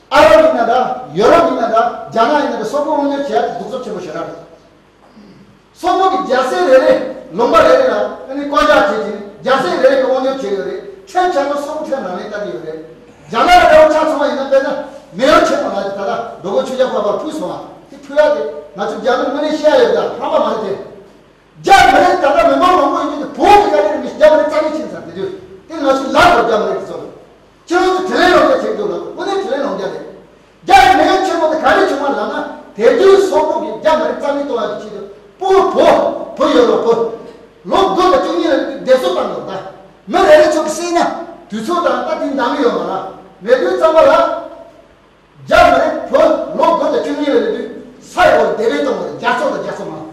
ཨ་རབ་ཡིན་ན་འདྲ། ཡོ་རོབ་ཡིན་ན་འདྲ། རྒྱ་ནག་ཡིན་ན་འདྲ། སོག་པོ་དབང་སྒྱུར་བྱེད་ཡག་གདུག་རྩུབ་ཆེན་པོ་ཞེ་དྲག་རེད། སོག་པོ་གི་རྒྱལ་སྲིད་རེ་རེ། ལུང་པ་རེ་རེ་ལ་ཨ་ནི་བཀོད་རྒྱ་བྱེད་ཀྱིན། རྒྱལ་སྲིད་རེ་རེ་གི་དབང་སྒྱུར་བྱེད་ཀྱི་ཡོད་རེད། ཕྲན་ཆེན་པོ་སོག་པོ་ཕྲན་རང་ལས་ལྟ་གི་ཡོད་རེད། རྒྱ་ནག་ལ་འདྲ་བོ་ཆ་ཚང་བ་ཡིན་ན། དཔེར་ན་མེ་ཡོར་ཆེན་མོ་ལ་ད་ལྟ་འགྲོ་མགོན་ཆོས་རྒྱལ་འཕགས་པ་ཕུལ་སོང་བ་དེ་ཕུལ་ཡག་དེ་ང་ཚོ་རྒྱ་མི་དངོས་གནས་ཤེས་ཡག་ཡོད་ད། ཧམ་པ་མ་རེད་དེ། རྒྱ་མི་རིགས་ད་ལྟ་མི་འབོར་མང་པོ་ཡིན་རྒྱུ་དེ། བོད་ཀྱི་བཀའ་དྲིན་རེད། མི་རྒྱ་མི་རིགས་རྩ་མེད་ཕྱིན་ཚར། དེ་དུས་དེ་ང་ཚོ་ལབ་དགོས། རྒྱ་མི་རིགས་ཚོ་ལ་ཁྱེད་རང་ཚོ་དྲིན་ལན་ལོག་རྒྱག་བྱེད་འདུག་ལབ། དངོས་གནས་དྲིན་ལན་ལོག་རྒྱག་རེད། རྒྱ་ཡི་མེ་ཡོར་ཆེན་མོ་དེ་ག་རེ་བྱུང་བ་ལབ་ན། དེ་དུས་སོག་པོ་གིས་རྒྱ་མི་རིགས་རྩ་མེད་གཏོང་ཡག་གི་ཆེད་དུ། བོད། བོད། བོད་ཡོད་རོགས། བོད་ལོ་དགུ་དང་བཅུ་གཉིས་ལ་སྡེབ་གསོད་བཏང་འདུག་ད། མི་རེ་རེ་ཚོ་གིས་བསྲེས་ན་དུས་ཚོད་དང་ད་དེ་འདང་གི་ཡོད་མ་རེད། མེད་དུས་ཙམ་པ་ལ། རྒྱ་མི་རིགས་བོད་ལོ་དགུ་དང་བཅུ་གཉིས་ལ་སླེབས་དུས་ས་ཡི་འོག་ལ་སྡེབ་སྦྱོར་གཏོང་བ་རེད། རྒྱ་ཚོགས་དང་རྒྱ་ཚོགས་མ།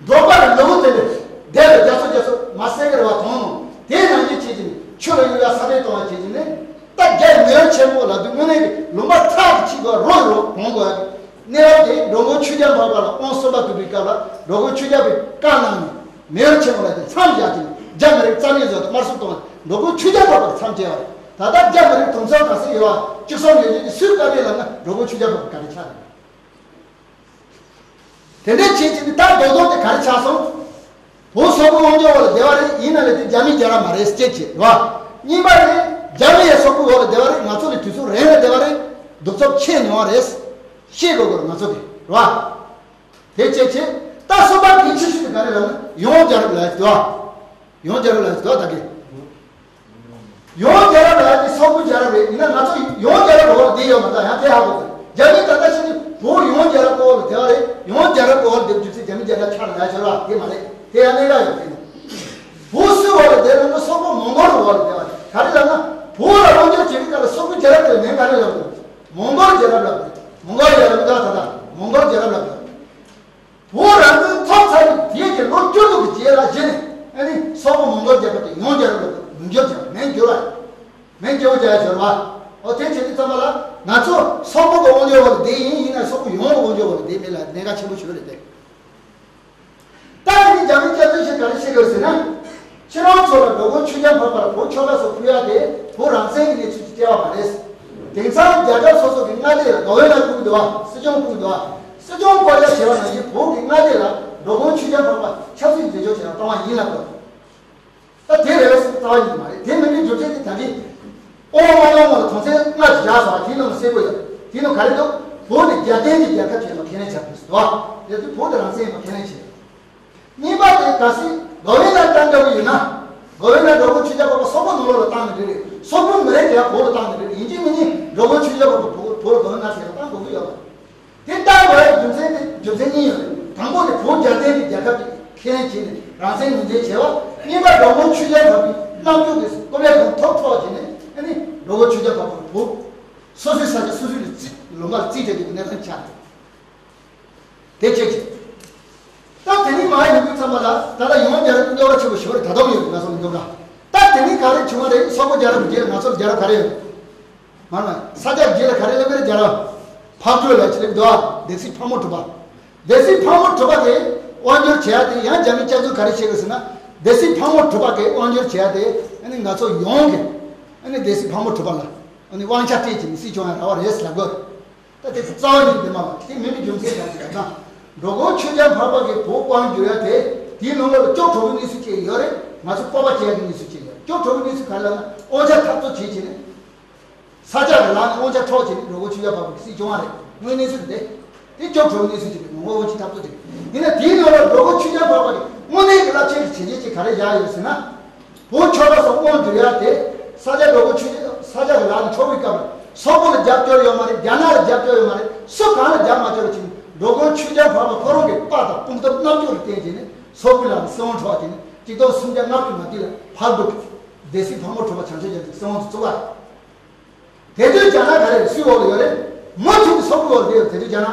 འབྲོག་པ་རེད། ལུ་གུ་དེ་འདྲ་སྡེབ་ལ་རྒྱ་ཚོགས་རྒྱ་ཚོགས་མ་ཟེར་གི་རེད་བ། དོན་ནོ་དེ་ནང་བཞིན་བྱེད་ཀྱི་ནི། ཆུ་ལ་གཡུག་ཡ་ས་སྦྱོར་གཏོང་བ་བྱེད་ཀྱི་ནི། ད་རྒྱ་མེ་ཡོར་ཆེན་པོ་ལབ་དུས་དངོས་གནས་ཀྱི་ལུང་པ་ཁྲག་གིས་ཆགས་དགོས། རོ་རོ་གོན་དགོས་ཡ་གི་གནས་བབ་དེ་འགྲོ་མགོན་ཆོས་རྒྱལ་འཕགས་པ་ལ་དབང་གསུམ་པ་ཕུལ་བའི་སྐབས་ལ། འགྲོ་མགོན་ཆོས་རྒྱལ་པོས་བཀའ་གནང་ནས། མེ་ཡོར་ཆེན་མོ་ལ་དེ་མཚམས་བཞག་ཅིང་། རྒྱ་མི་རིགས་རྩ་མེད་བཟོས་ཏེ་དམར་གསོད་གཏོང་བ། འགྲོ་མགོན་ཆོས་རྒྱལ་འཕགས་པ་མཚམས་བཅད་པ་རེད། ད་ལྟ་རྒྱ་མི་རིགས་དུམ་མཚམས་ག་ཚོད་ཡོད་པ། བཅུ་གསུམ་ཡོད་ཀྱི་དེ་སུས་བཀའ་དྲིན་ལབ་ན། འགྲོ་མགོན་ཆོས་རྒྱལ་འཕགས་པའི་བཀའ་དྲིན་ཆགས་རེད། དེ་འདྲའི་བྱེད་ཀྱི་དེ། ད་རྡོག་རྡོག་དེ་ག་རེ་ཆགས་སོང་། བོད་སོག་པོའི་དབང་སྒྱུར་འོག་ལ་བསྡད་པ་རེད། ཡིན་ན་ལས་དེ་རྒྱ་མི་རྒྱལ་རབས་མ་རེད་ཟེར་བྱེད་ཀྱི་རེད་བ། གཉིས་པ་དེ་རྒྱ་མི་ཡང་སོག་པོའི་འོག་ལ་བསྡད་པ་རེད། ང་ཚོ་ལས་དུས་ཚོད་རིང་ལ་བསྡད་པ་རེད། གདུག་རྩུབ་ཆེ་མྱོང་བ་རེད། ཤེས་དགོས་དགོས་རེད་ང་ཚོ་དེ་རེད་བ། དེ་བྱེད་བྱེད། ད་གསུམ་པ་དེ་ཆེ་ཤོས་དེ་ག་རེ་ལབ་ན། ཡོངས་རྒྱལ་རབས་ལབ་ཡ་དེ་རེད་བ། ཡོངས་རྒྱལ་རབས་ལབ་ཡ་དེ་རེད་བ། དེ་ཡོངས་རྒྱལ་རབས་ལབ་ཡ་དེ་སོག་པོའི་རྒྱལ་རབས་རེད། ཡིན་ན་ང་ཚོ་ཡོངས་རྒྱལ་རབས་འོག་ལ་བསྡད་ཡོད་མ་རེད། ཡང་དེ་ཧ་གོ་དགོས། རྒྱ་མི་ད་ལྟ་ཕྱིན་ནས་བོད་ཡོངས་རྒྱལ་རབས་འོག་ལ་བསྡད་པ་རེད། ཡོངས་རྒྱལ་རབས་འོག་ལ་བསྡད་པའི་རྒྱུ་མཚན་རྒྱ་མི་རྒྱལ་ཁ་ཆག་ལ་ཡ་ཆོག་ར། དེ་མ་རེད། དེ་ཡང་གནད་འགག་ཡོད་དེ། བོད་སུའི་འོག་ལ་བསྡད་ལབ་ན། སོག་པོ་མོང་གོལ་འོག་ལ་བསྡད་པ་རེད། ག་རེ་ལབ་ན། བོད་ལ་དབང་སྒྱུར་བྱེད་དུས་སྐབས་ལ་སོག་པོའི་རྒྱལ་རབས་དེ་ལ་མིང་ག་རེ་ལབ་དགོས། མོང་གོལ་རྒྱལ་རབས་ལབ་དགོས། མོང་གོལ་རྒྱལ་རབས་ད་ད་ལྟ་མོང་གོལ་རྒྱལ་རབས་ལབ་དགོས། བོད་རང་བཙན་ཐོབ་ཚར་བའི་རྗེས་ཀྱི་ལོ་བཅུ་དྲུག་གི་རྗེས་ལ་གཞི་ནས། ཨ་ནི་སོག་པོ་མོང་གོལ་རྒྱལ་ཁབ་དེ་ཡོངས་རྒྱལ་རབས་ལ་མིང་བསྒྱུར་བྱས། མིང་བསྒྱུར་བ། མིང་བསྒྱུར་བྱས་བྱས་པ། འོ་དེ་བྱེད་དུས་ཙམ་པ་ལ་ང་ཚོ་སོག་པོ་གི་དབང་སྒྱུར་འོག་ལ་བསྡད་ཡིན། ཡིན་ན་སོག་པོ་ཡོངས་ཀྱི་དབང་སྒྱུར་འོག་ལ་བསྡད་མེད་ལ་གནད་འགག་ཆེན་པོ་ཞིག་རེད་དེ། ད་དེ་ནི་རྒྱ་མི་སྐྱབས་བཅོལ་ཞིག་ག་རེ་བཤད་དགོས་ཟེར་ན། ཁྱེད་རང་ཚོ་ལ་འགྲོ་མགོན་ཆོས་རྒྱལ་འཕགས་པ་ལ་བོད་ཆོལ་ཁ་སོགས་ཕུལ་ཡ་དེ་བོད་རང་བཙན་གྱི་གནས་ཚུལ་གྱི་སྐྱེལ་བ་མ་རེད། དེང་སང་རྒྱལ་ཁབ་སོ་སོ་གི་མངའ་སྡེ་ལ་གོ་བོན་ལ་བསྐུར་འདུག་བ། སྲིད་སྐྱོང་བསྐུར་འདུག་བ། སྲིད་སྐྱོང་བསྐོ་གཞག་བྱས་པ་ནང་བཞིན་བོད་ཀྱི་མངའ་སྡེ་ལ་འགྲོ་མགོན་ཆོས་རྒྱལ་འཕགས་པ་ཆབ་སྲིད་འཛིན་སྐྱོང་བྱེད་ཡ་གཏོང་བ་ཡིན་ལབ་དགོས། ད་དེ་རེད་ཟེར་རྩ་བ་ཉིད་མ་རེད། དེ་མིན་པའི་རྒྱུ་མཚན་དེ་ད་གིན་ཨོ་མ་ཡོང་བ་ལ་དོན་ཚན་ལྔ་ཞིག་བཞག་སོང་བ། དེའི་ནང་ལ་གསལ་པོ་ཡོད། དེའི་ནང་ག་རེ་འདུག་བོད་ནི་རྒྱལ་བསྟན་གྱི་རྒྱལ་ཁབ་ཅིག་ལ་ཁས་ལེན་བྱ་དགོས་ཟེར་བ། དེ་དུས་བོད་དེ་རང་བཙན་ཡིན་པ་ཁས་ལེན་བྱེད། གཉིས་པ་དེ་གལ་སྲིད་གོ་བོན་ལ་བཏང་འདྲ་བོ་ཡིན་ན། གོ་བོན་ལ་འགྲོ་མགོན་ཆོས་རྒྱལ་འཕགས་པ་སོག་པོ་ནང་ལོགས་ལ་བཏང་ནི་རེད། སོག་པོའི་མི་རིགས་དེ་བོད་ལ་བཏང་ནི་རེད། ཡིན་གཅིག་མིན་གཉིས་འགྲོ་མགོན་ཆོས་རྒྱལ་འཕགས་པ་བོད་བོད་ལ་གོ་བོན་ལ་ཟེར་བ་བཏང་དགོས་ཀྱི་ཡོད་པ། དེ་ལྟར་བའི་རྒྱུ་མཚན་དེ་རྒྱུ་མཚན་གཉིས་ཡོད་རེད། དང་པོ་དེ་བོད་རྒྱལ་བསྟན་གྱི་རྒྱལ་ཁབ་ཅིག་ཁས་ལེན་བྱས་ནས་རང་བཙན་ངོས་འཛིན་བྱས་པ། གཉིས་པ་འགྲོ་མགོན་ཆོས་རྒྱལ་འཕགས་པའི་རྣམ་འགྱུར་དེ་ཀོ་བལ་གོང་ཐོབ་ཐོབ་བྱས་ནས། ཨ་ནི་འགྲོ་མགོན་ཆོས་རྒྱལ་འཕགས་པ་བོད་སོ་སོའི་ས་ཆ་སོ་སོའི་ལ་རྩིས་ལུང་པ་ལ་རྩིས་སྤྲད་རྒྱུ་གི་གནས་སྟངས་ཆགས་རེད། དེ་གཅིག་བྱས། ད་དེ་ནས་མར་ཡོང་དུས་ཙམ་པ་ལ་ད་ལྟ་ཡོངས་རྒྱལ་རབས་རྙོག་དྲ་ཆེ་པོ་ཞིག་རེད། ད་དུང་ཡོད་རེད། ང་ཚོ་ལ་རྙོག་དྲ། ད་དེ་ནས་ག་རེ་བྱུང་བ་རེད། སོག་པོ་རྒྱལ་རབས་རྗེས་ལ་ང་ཚོ་ལ་རྒྱལ་རབས་ག་རེ་ཡོད། མ་ན་ས་སྐྱ་རྗེ་ལ་ག་རེ་སླེབས་པ་རེད། རྒྱལ་རབས་འཕགས་བོད་ལ་ཅི་སླེབས་འདུག་ཨ། སྡེ་སྲིད་ཕག་མོ་གྲུ་པ། སྡེ་སྲིད་ཕག་མོ་གྲུ་པ་གིས་དབང་སྒྱུར་བྱེད་ཡ་དེ་ཡང་རྒྱ་མི་སྐྱབས་བཅོལ་ག་རེ་བྱེད་དགོས་ཟེར་ན། སྡེ་སྲིད་ཕག་མོ་གྲུ་པ་གིས་དབང་སྒྱུར་བྱེད་ཡ་དེ། ཨ་ནི་ང་ཚོ་ཡོངས་ཀྱིས་ཨ་ནི་སྡེ་སྲིད་ཕག་མོ་གྲུ་པ་ལ་ཨ་ནི་དབང་ཆ་སྤྲད་ཀྱི་ནི་སྲིད་སྐྱོང་ཡ་རག་པ་རེད་ཟེར་ལབ་དགོས། ད་དེ་རྩ་བ་ཉིད་དེ་མ་རེད། དེ་མིན་པའི་རྒྱུ་མཚན་ག་རེ་ལབ་ན། འགྲོ་མགོན་ཆོས་རྒྱལ་འཕགས་པ་གིས་བོད་དབང་བསྒྱུར་ཡ་དེ། དེའི་ནང་ལོགས་ལ་སྐྱོབ་གྲོགས་པོའི་གནས་ཚུལ་ཅིག་ཡོད་རེད། ང་ཚོ་སྤོབས་པ་སྐྱེ་ཡ་གི་གནས་ཚུལ་ཅིག་ཡོད། སྐྱོབ་གྲོགས་པོའི་གནས་ཚུལ་ག་རེ་ལབ་ན། དབང་ཆ་འཐབ་རྩོད་བྱེད་བྱེད་ནས། ས་སྐྱ་གི་ལག་ནས་དབང་ཆ་འཕྲོག་བྱས་ནས་འགྲོ་མགོན་ཆོས་རྒྱལ་འཕགས་པ་གིས་སྲིད་སྐྱོང་བ་རེད། དངོས་གནས་ཚུལ་དེ། དེ་སྐྱོབ་གྲོགས་པོའི་གནས་ཚུལ་ཅིག་རེད། ངོ་བོ་དབང་ཆ་འཐབ་རྩོད་ཅིག་རེད། ཡིན་ན་དེའི་ནང་ལ་འགྲོ་མགོན་ཆོས་རྒྱལ་འཕགས་པ་གིས་དངོས་གནས་ཀྱི་རླབས་ཆེན་གྱི་བྱས་རྗེས་ཅིག་ག་རེ་བཞག་ཡོད་ཟེར་ན། བོད་ཆོལ་ཁ་སོགས་དབང་བསྒྱུར་ཡ་དེ། ས་སྐྱ་འགྲོ་མགོན་ཆོས་རྒྱལ། ས་སྐྱ་གི་ལག་ནས་འཕྲོག་པའི་སྐབས་ལ། སོག་པོ་ལ་རྒྱབ་སྐྱོར་ཡོད་མ་རེད། རྒྱ་ནག་ལ་རྒྱབ་སྐྱོར་ཡོད་མ་རེད། སུ་གང་ལ་རྒྱབ་མ་སྐྱོར་ཕྱིན། འགྲོ་མགོན་ཆོས་རྒྱལ་འཕགས་པ་ཁོ་རང་གི་དཔའ་དང་དཔུང་སྟོབས་རྣམ་དཔྱོད་ལ་བརྟེན་བྱས་ནས་སོག་པོའི་ལག་ནས་སྲིད་དབང་འཕྲོག་བྱས་ནས། གཅིག་སྟོང་སུམ་བརྒྱ་ལྔ་བཅུ་ང་བརྒྱད་ལ་ཕག་གྲུ། སྡེ་སྲིད་ཕག་མོ་གྲུ་པ་བྱང་ཆུབ་རྒྱལ་མཚན་གྱི་སྲིད་དབང་དུ་བཙུགས་པ། དེ་དུས་རྒྱ་ནག་ག་རེ་རེད། སུའི་འོག་ལ་ཡོད་རེད། མུ་མཐུད་དུ་སོག་པོའི་འོག་ལ་བསྡད་ཡོད། དེ་དུས་རྒྱ་ནག་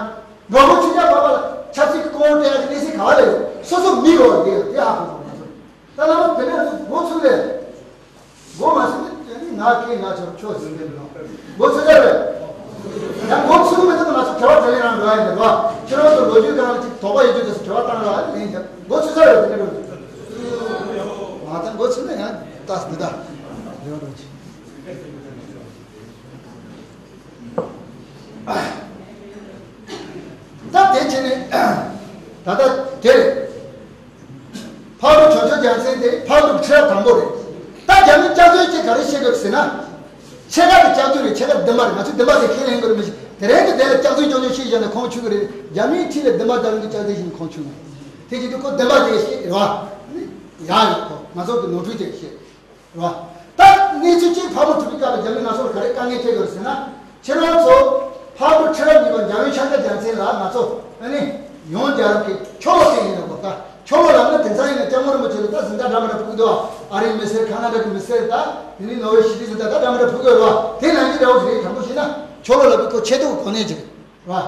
འགྲོ་མགོན་ཆོས་རྒྱལ་འཕགས་པ་ལ་ཆབ་སྲིད་ཀྱི་སྐུ་དབང་སྤྲད་ཡག་གི་གནས་ཚུལ་ག་བ་ལ་ཡོད། སོ་སོ་མི་གི་འོག་ལ་བསྡད་ཡོད། དེ་ཧ་གོ་དགོས་ང་ཚོ། ད་ལྟ་བོད་པའི་འགོ་ཚུགས་ལས། འགོ་མ་ཚུགས་ནས་ང་སྐད་ང་ཆོག་ཆོག་ཟིན་པའི་ལོ། འགོ་ཚུགས་ཚར་བས། ཡང་འགོ་ཚུགས་མི་ཐུབ་ན་ང་ཚོ་གྲྭ་པ་དེ་ལས་རང་འགྲོ་ཡ་ཡིན་པ། ཁྱེད་རང་ཚོ་ལོ་རྒྱུས་སྒང་ལ་ཅིག་དོགས་པ་ཡོད་རྒྱུ་དེ་ཚོ་གྲྭ་པ་བཏང་རོགས་ཨ་ལེན་བྱ། འགོ་ཚུགས་ཚར་བས་དེ་འདྲ་འགྲོ། ང་ད་འགོ་ཚུགས་ན་ཡང་ལྟ་འདི་ད། རེ་བ་འགྲོ་ཅིག་ད་ལྟ་དེ་རེད། ཕག་གྲུ་བྱང་ཆུབ་རྒྱལ་མཚན་དེ་ཕག་གྲུ་ཁྲི་རབས་དང་པོ་རེད། ད་རྒྱ་མི་སྐྱབས་མགོན་གྱིས་ག་རེ་བཤད་དགོས་ཟེར་ན། ཕྱེད་ཀ་དེ་སྐྱབས་མགོན་རེད། ཕྱེད་ཀ་བདུན་པ་རེད། ང་ཚོས་བདུན་པ་དེ་ཁས་ལེན་དགོས་རེད། མི་ཤེས། དེ་རིང་གི་དེ་ལ་སྐྱག་རྫུན་ཅོག་ཅོག་བཤད་བཞག་ནས་ཁོང་ཆུད་ཀྱི་རེད། རྒྱ་མིའི་འཁྲིས་ལ་བདུན་པ་དང་རིང་གི་སྐྱག་རྫུན་བཤད་ནས་ཁོང་ཆུད་ཀྱི་རེད། དེ་བྱེད་དུས་ཁོ་བདུན་པ་དེ་བཤད་རེད་བ། ཡག་ཡོད། ཁོ་ང་ཚོ་གི་ནོར་འཁྲུལ་དེ་བཤད་རེད་བ། ད་གནས་ཚུལ་གཅིག་ཕག་མོ་གྲུ་པའི་སྐབས་ལ་རྒྱ་མི་ང་ཚོར་ག་རེ་དཀའ་ངལ་སྤྲད་ཡོད་ཟེར་ན། ཁྱེད་རང་ཚོ་ཕག་གྲུ་ཁྲི་རབས་གཉིས་པ་འཇམ་དབྱངས་ཤཱཀྱ་རྒྱལ་མཚན་ལ་ང་ཚོ་ཨ་ནི་ཡོངས་རྒྱལ་རབས་ཀྱི་ཆོ་ལོ་སྤྲད་ཡིན་ལ་གོ། ད་ཆོ་ལོ་ལབ་ན་དེང་སང་ཡིན་ན་སྐྱབས་མགོན་རིན་པོ་ཆེ་ལ་ད་གཟེངས་རྟགས་འདྲ་མི་འདྲ་ཕུལ་གི་འདུག་ཨ་རིའི་མི་སེར། ཁ་ན་ཌ་གི་མི་སེར། ད་དེ་ནི་ནོ་བེལ་ཞི་བདེའི་གཟེངས་རྟགས་ད་འདྲ་མི་འདྲ་ཕུལ་གི་ཡོད་རེད་བ། དེ་ནང་བཞིན་འདྲ་བོ་ཞིག་རེད། དྲང་པོ་བཤད་ན་ཆོ་ལོ་ལབ་དུས་ཁོ་ཆེ་མཐོའི་གོ་གནས་ཅིག་རེད་བ།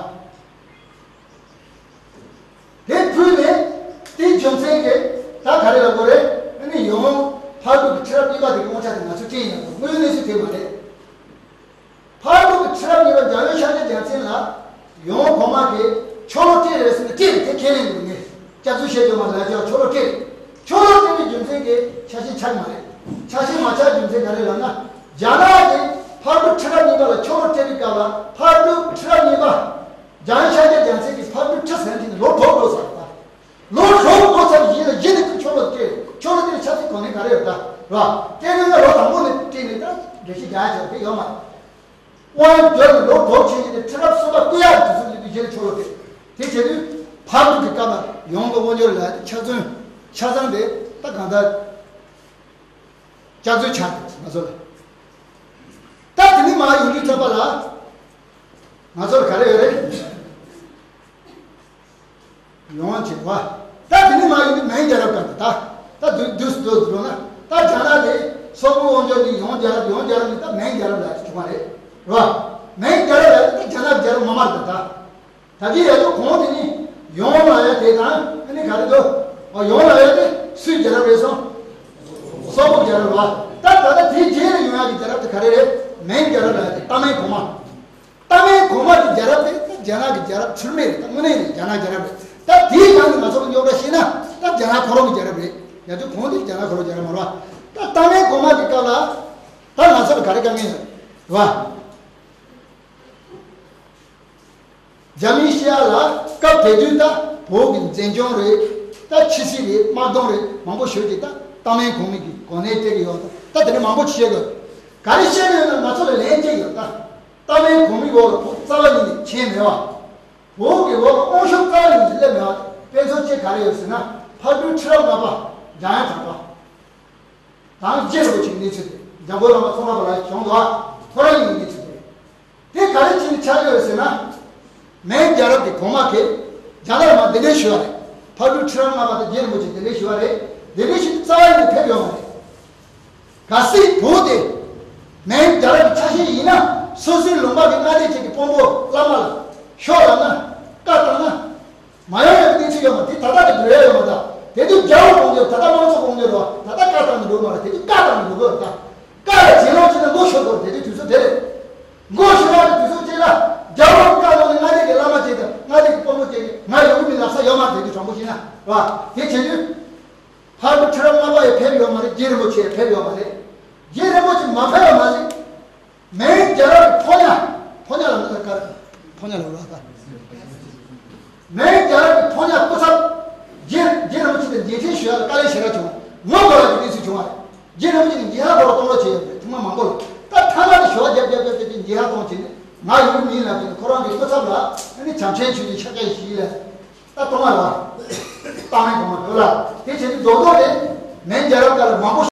དེ་ཕུལ་ནས་དེའི་རྒྱུ་མཚན་གྱིས་ད་ག་རེ་ལབ་དགོས་རེད། ཨ་ནི་ཡང་ཕག་གྲུ་གི་ཁྲི་རབས་གཉིས་པ་དེ་གི་དབང་ཆ་དེ་ང་ཚོས་སྤྲད་ཡིན་ལབ་དགོས། དངོས་ཡོད་གནས་ཚུལ་དེ་མ་རེད། ཕག་གྲུ་གི་ཁྲི་རབས་གཉིས་པ་འཇམ་དབྱངས་ཤཱཀྱ་རྒྱལ་མཚན་ལ་ཡང་གོང་མ་གིས་ཆོ་ལོ་སྤྲད་རེད་ཟེར་ན་སྤྲད་རེད། དེ་ཁས་ལེན་དགོས་ནས་སྐྱག་རྫུན་བཤད་རྒྱུ་མ་རེད། ལབ་ཀྱང་ཆོ་ལོ་སྤྲད་རེད། ཆོ་ལོ་སྤྲད་པའི་རྒྱུ་མཚན་གྱིས་ཆ་ཤས་ཆགས་མ་རེད། ཆ་ཤས་མ་ཆགས་རྒྱུ་མཚན་ག་རེ་ལབ་ན། རྒྱ་ནག་གིས་ཕག་གྲུ་ཁྲི་རབས་གཉིས་པ་ལ་ཆོ་ལོ་སྤྲད་པའི་སྐབས་ལ་ཕག་གྲུ་ཁྲི་རབས་གཉིས་པ་འཇམ་དབྱངས་ཤཱཀྱ་རྒྱལ་མཚན་གྱིས་ཕག་གྲུ་ཁྲི་ཟིན་དེ་ནི་ལོ་དྲུག་འགྲོ་ཚར་ད། ལོ་དྲུག་འགྲོ་ཚར་རྗེས་ལ་གཞི་ནས་ཁོས་ཆོ་ལོ་སྤྲད། ཆོ་ལོ་དེ་ལ་ཆབ་སྲིད་གོ་གནས་ག་རེ་ཡོད་ད་ར། སྤྲད་ཡོད་ན་ལོ་དང་པོ་ནས་སྤྲད་ནས་ད་དགེ་བཤེས་རྒྱག་ཡ་ཆགས་དེ་ཡོད་མ་རེད། དབང་བསྒྱུར་ནས་ལོ་དྲུག་ཕྱིན་རྗེས་ནས་ཁྲི་རབས་གསུམ་པ་བསྐོ་ཡག་དུས་ཚོད་ཡིན་དུས་གཞི་ནས་ཆོ་ལོ་སྤྲད། དེ་བྱེད་དུས་ཕག་གྲུ་གི་སྐབས་ལ་ཡང་གི་དབང་བསྒྱུར་ལ་ཆ་ཚང་ཆ་ཚང་དེ་ད་གང་ལྟར་སྐྱག་རྫུན་ཆགས་ང་ཚོ་ལ། ད་དེ་ནས་མར་ཡོང་དུས་ཙམ་པ་ལ་ང་ཚོར་ག་རེ་ཡོད་རེད། ཡོང་བ་བྱེད་པ། ད་དེ་ནས་མར་ཡོང་དུས་མན་རྒྱལ་རབས་སྐབས་དེ་ད། ད་དུས་དུས་སུ་དུས་སུ་འགྲོ་ན་ད་རྒྱ་ནག་དེ་སོག་པོའི་དབང་སྒྱུར་ནས་ཡང་རྒྱལ་རབས། ཡང་རྒྱལ་རབས་ནས་ད་མན་རྒྱལ་རབས་ལབ་ཡ་དེ་བྱུང་བ་རེད། རེད་བ། མན་རྒྱལ་རབས་ལབ་ཡ་དེ་རྒྱ་ནག་རྒྱལ་རབས་ངོ་མ་རེད་ད། ད་གིན་ཡ་ཡོ་གོང་དེ་ནི་ཡོང་ལ་ཡ་དེ་དང་ཨ་ནི་ག་རེ་འདུག་ཨ་ཡོང་ལ་ཡ་དེ་སུའི་རྒྱལ་རབས་རེད་སོང་། སོག་པོ་རྒྱལ་རབས་ལ། ད་ད་ལྟ་དེའི་རྗེས་ལ་ཡོང་ཡ་གི་རྒྱལ་རབས་དེ་ག་རེ་རེད། མན་རྒྱལ་རབས་ལ་ཡ་དེ་ཏཱ་མན་གོང་མ། ཏཱ་མན་གོང་མ་གི་རྒྱལ་རབས་དེ་ད་རྒྱ་ནག་གི་རྒྱལ་རབས་ཚུལ་མིན་རེད། ད་དངོས་གནས་རེད། རྒྱ་ནག་རྒྱལ་རབས་རེད། ད་དེའི་ནང་ནས་ང་ཚོ་གི་རྙོག་དྲ་ཤེས་ན་ད་རྒྱ་ནག་ཁོ་རང་གི་རྒྱལ་རབས་རེད། ཡ་དུས་གོང་དེ་རྒྱ་ནག་ཁོ་རང་རྒྱལ་རབས་མ་རེད་བ། ད་ཏཱ་མན་གོང་མ་གི་སྐབས་ལ་ད་ང་ཚོ་ལ་ག་རེ་དཀའ་ངལ་ཡོད་རེད་བ། རྒྱ་མིའི་ཤེས་ཡ་ལ་སྐབས་དེ་དུས་ད་བོད་ཀྱི་འཛིན་སྐྱོང་རེད། ད་ཕྱི་སྲིད་རེད། དམག་དོན་རེད། མང་པོ་ཞིག་གིས་ད་ཏཱ་མན་གོང་མའི་གི་གོ་གནས་སྤྲད་ཀྱི་ཡོད། ད་ད་དེ་ནས་མང་པོ་བཤད་དགོས། ག་རེ་བཤད་ཀྱི་ཡོད་ན་ང་ཚོ་ལ་ལན་གཅིག་ཡོད། ད་ཏཱ་མན་གོང་མའི་འོག་ལ་བོད་རྩ་བ་ཉིད་ནས་ཕྱིན་མེད་བ། བོད་ཀྱི་འོག་ལ་དབང་ཤུགས་རྩ་བ་ཉིད་ནས་སླེབས་མེད་བ། དཔེ་མཚོན་གཅིག་ག་རེ་ཡོད་ཟེར་ན་ཕག་གྲུ་ཁྲི་རབས་ལྔ་པ་འཇམ་དབྱངས་གྲགས་པ། དང་རྗེ་རིན་པོ་ཆེའི་གནས་ཚུལ་དེ་འཇམ་མགོན་བླ་མ་ཙོང་ཁ་པ་ལ་བྱུང་འདུག་ཁོ་རང་ཉིད་ཀྱི་གནས་ཚུལ་དེ་རེད། དེ་ག་རེ་བྱས་ནས་ཆགས་ཡོད་རེད་ཟེར་ན། མན་རྒྱལ་རབས་ཀྱི་གོང་མ་གིས་རྒྱ་ནག་ལ་མར་གདན་འདྲེན་ཞུས་པ་རེད། ཕག་གྲུ་ཁྲི་རབས་ལྔ་པ་དང་རྗེ་རིན་པོ་ཆེ་གདན་འདྲེན་ཞུས་པ་རེད། གདན་འདྲེན་ཞུས་དུས་རྩ་བ་ནས་ཕེབས་ཡོད་མ་རེད། གལ་སྲིད་བོད་དེ་མན་རྒྱལ་རབས་ཀྱི་ཆ་ཤས་ཡིན་ན་སོ་སོའི་ལུང་པ་གི་མངའ་སྡེ་ཅན་གྱི་དཔོན་པོ་བླ་མ་ལ་ཤོག་ལབ་ན། བཀའ་བཏང་ན། མ་ཡོང་ཡག་གི་གནས་ཚུལ་ཡོད་མ་རེད། དེ་ད་ལྟ་དེ་འགྲོ་ཡ་ཡོད་མ་རེད། དེ་དུས་རྒྱལ་པོ་དགོངས་འགལ། ད་ལྟ་དམངས་གཙོ་དགོངས་འགལ་རེད་བ། ད་ལྟ་བཀའ་བཏང་ནས་འགྲོ་མ་རེད། དེ་དུས་བཀའ་བཏང་ནས་འགྲོ་དགོས་རེད། ད་བཀའ་ལ་བྱིན་རླབས་བྱས་ན་མགོ་ཤོར་དགོས་རེད། དེ་དུས་དུས་ཚོད་དེ་རེད། མགོ་ཤོར་ཡག་གི་དུས་ཚོད་དེ་ལ་རྒྱལ་པོ་གི་བཀའ་བཏང་ནས་མངའ་སྡེ་གི་བླ་མ་བྱས་ཏེ་མངའ་སྡེ་གི་དཔོན་པོ་བྱས་ཏེ་ང་ཡོང་གི་མིན་ལབ་ས་ཡོད་མ་རེད། དེ་དུས་དྲང་པོ་བཤད་ན་རེད་བ། དེ་བྱེད་དུས་ཕག་གྲུ་ཁྲི་རབས་ལྔ་པ་ཡང་ཕེབས་ཡོད་མ་རེད། རྗེ་རིན་པོ་ཆེ་ཡང་ཕེབས་ཡོད་མ་རེད། རྗེ་རིན་པོ་ཆེ་མ་ཕེབས་པ་མ་ཟད། མན་རྒྱལ་རབས་ཀྱི་ཕོ་ཉ། ཕོ་ཉ་ལ་མི་ལ་དཀར། ཕོ་ཉ་ལ་ལ་དཀར། མན་རྒྱལ་རབས་ཀྱི་ཕོ་ཉ་སྐུ་ཚབ། རྗེ་རྗེ་རིན་པོ་ཆེ་དང་མཇལ་འཕྲད་ཞུ་ཡག་ལ་དཀའ་ལས་ཞེ་དྲག་བྱུང་། ངོ་རྒོལ་ཡག་གི་གནས་ཚུལ་བྱུང་བ་རེད། རྗེ་རིན་པོ་ཆེ་ནས་འཇིགས་སྐུལ་ཐོག་ལ་གཏོང་རོགས་བྱས་ཡོད་པ་རེད། ཐེངས་མ་མང་པོ་ལ། ད་ཐ་མ་དེ་ཞུ་བ་རྒྱབ་རྒྱབ་རྒྱབ་རྒྱབ་ཀྱིས་འཇིགས་སྐུལ་གཏོང་བྱས་ནས་ང་ཡོང་གི་མིན་ལབ་ཀྱིན་ཁོ་རང་གི་སྐུ་ཚབ་ལ་ཨ་ནི་བྱམས་ཆེན་ཆོས་ཀྱི་ཕྱག་རྒྱ་ཞུས་ལ། ད་གཏོང་བ་ལ་བཏང་མེད་གོང་མ་འདོད་ལ། དེ་བྱས་ནས་རྡོག་རྡོག་དེ་མན་རྒྱལ་རབས་སྐབས་ལ་མང་པོ།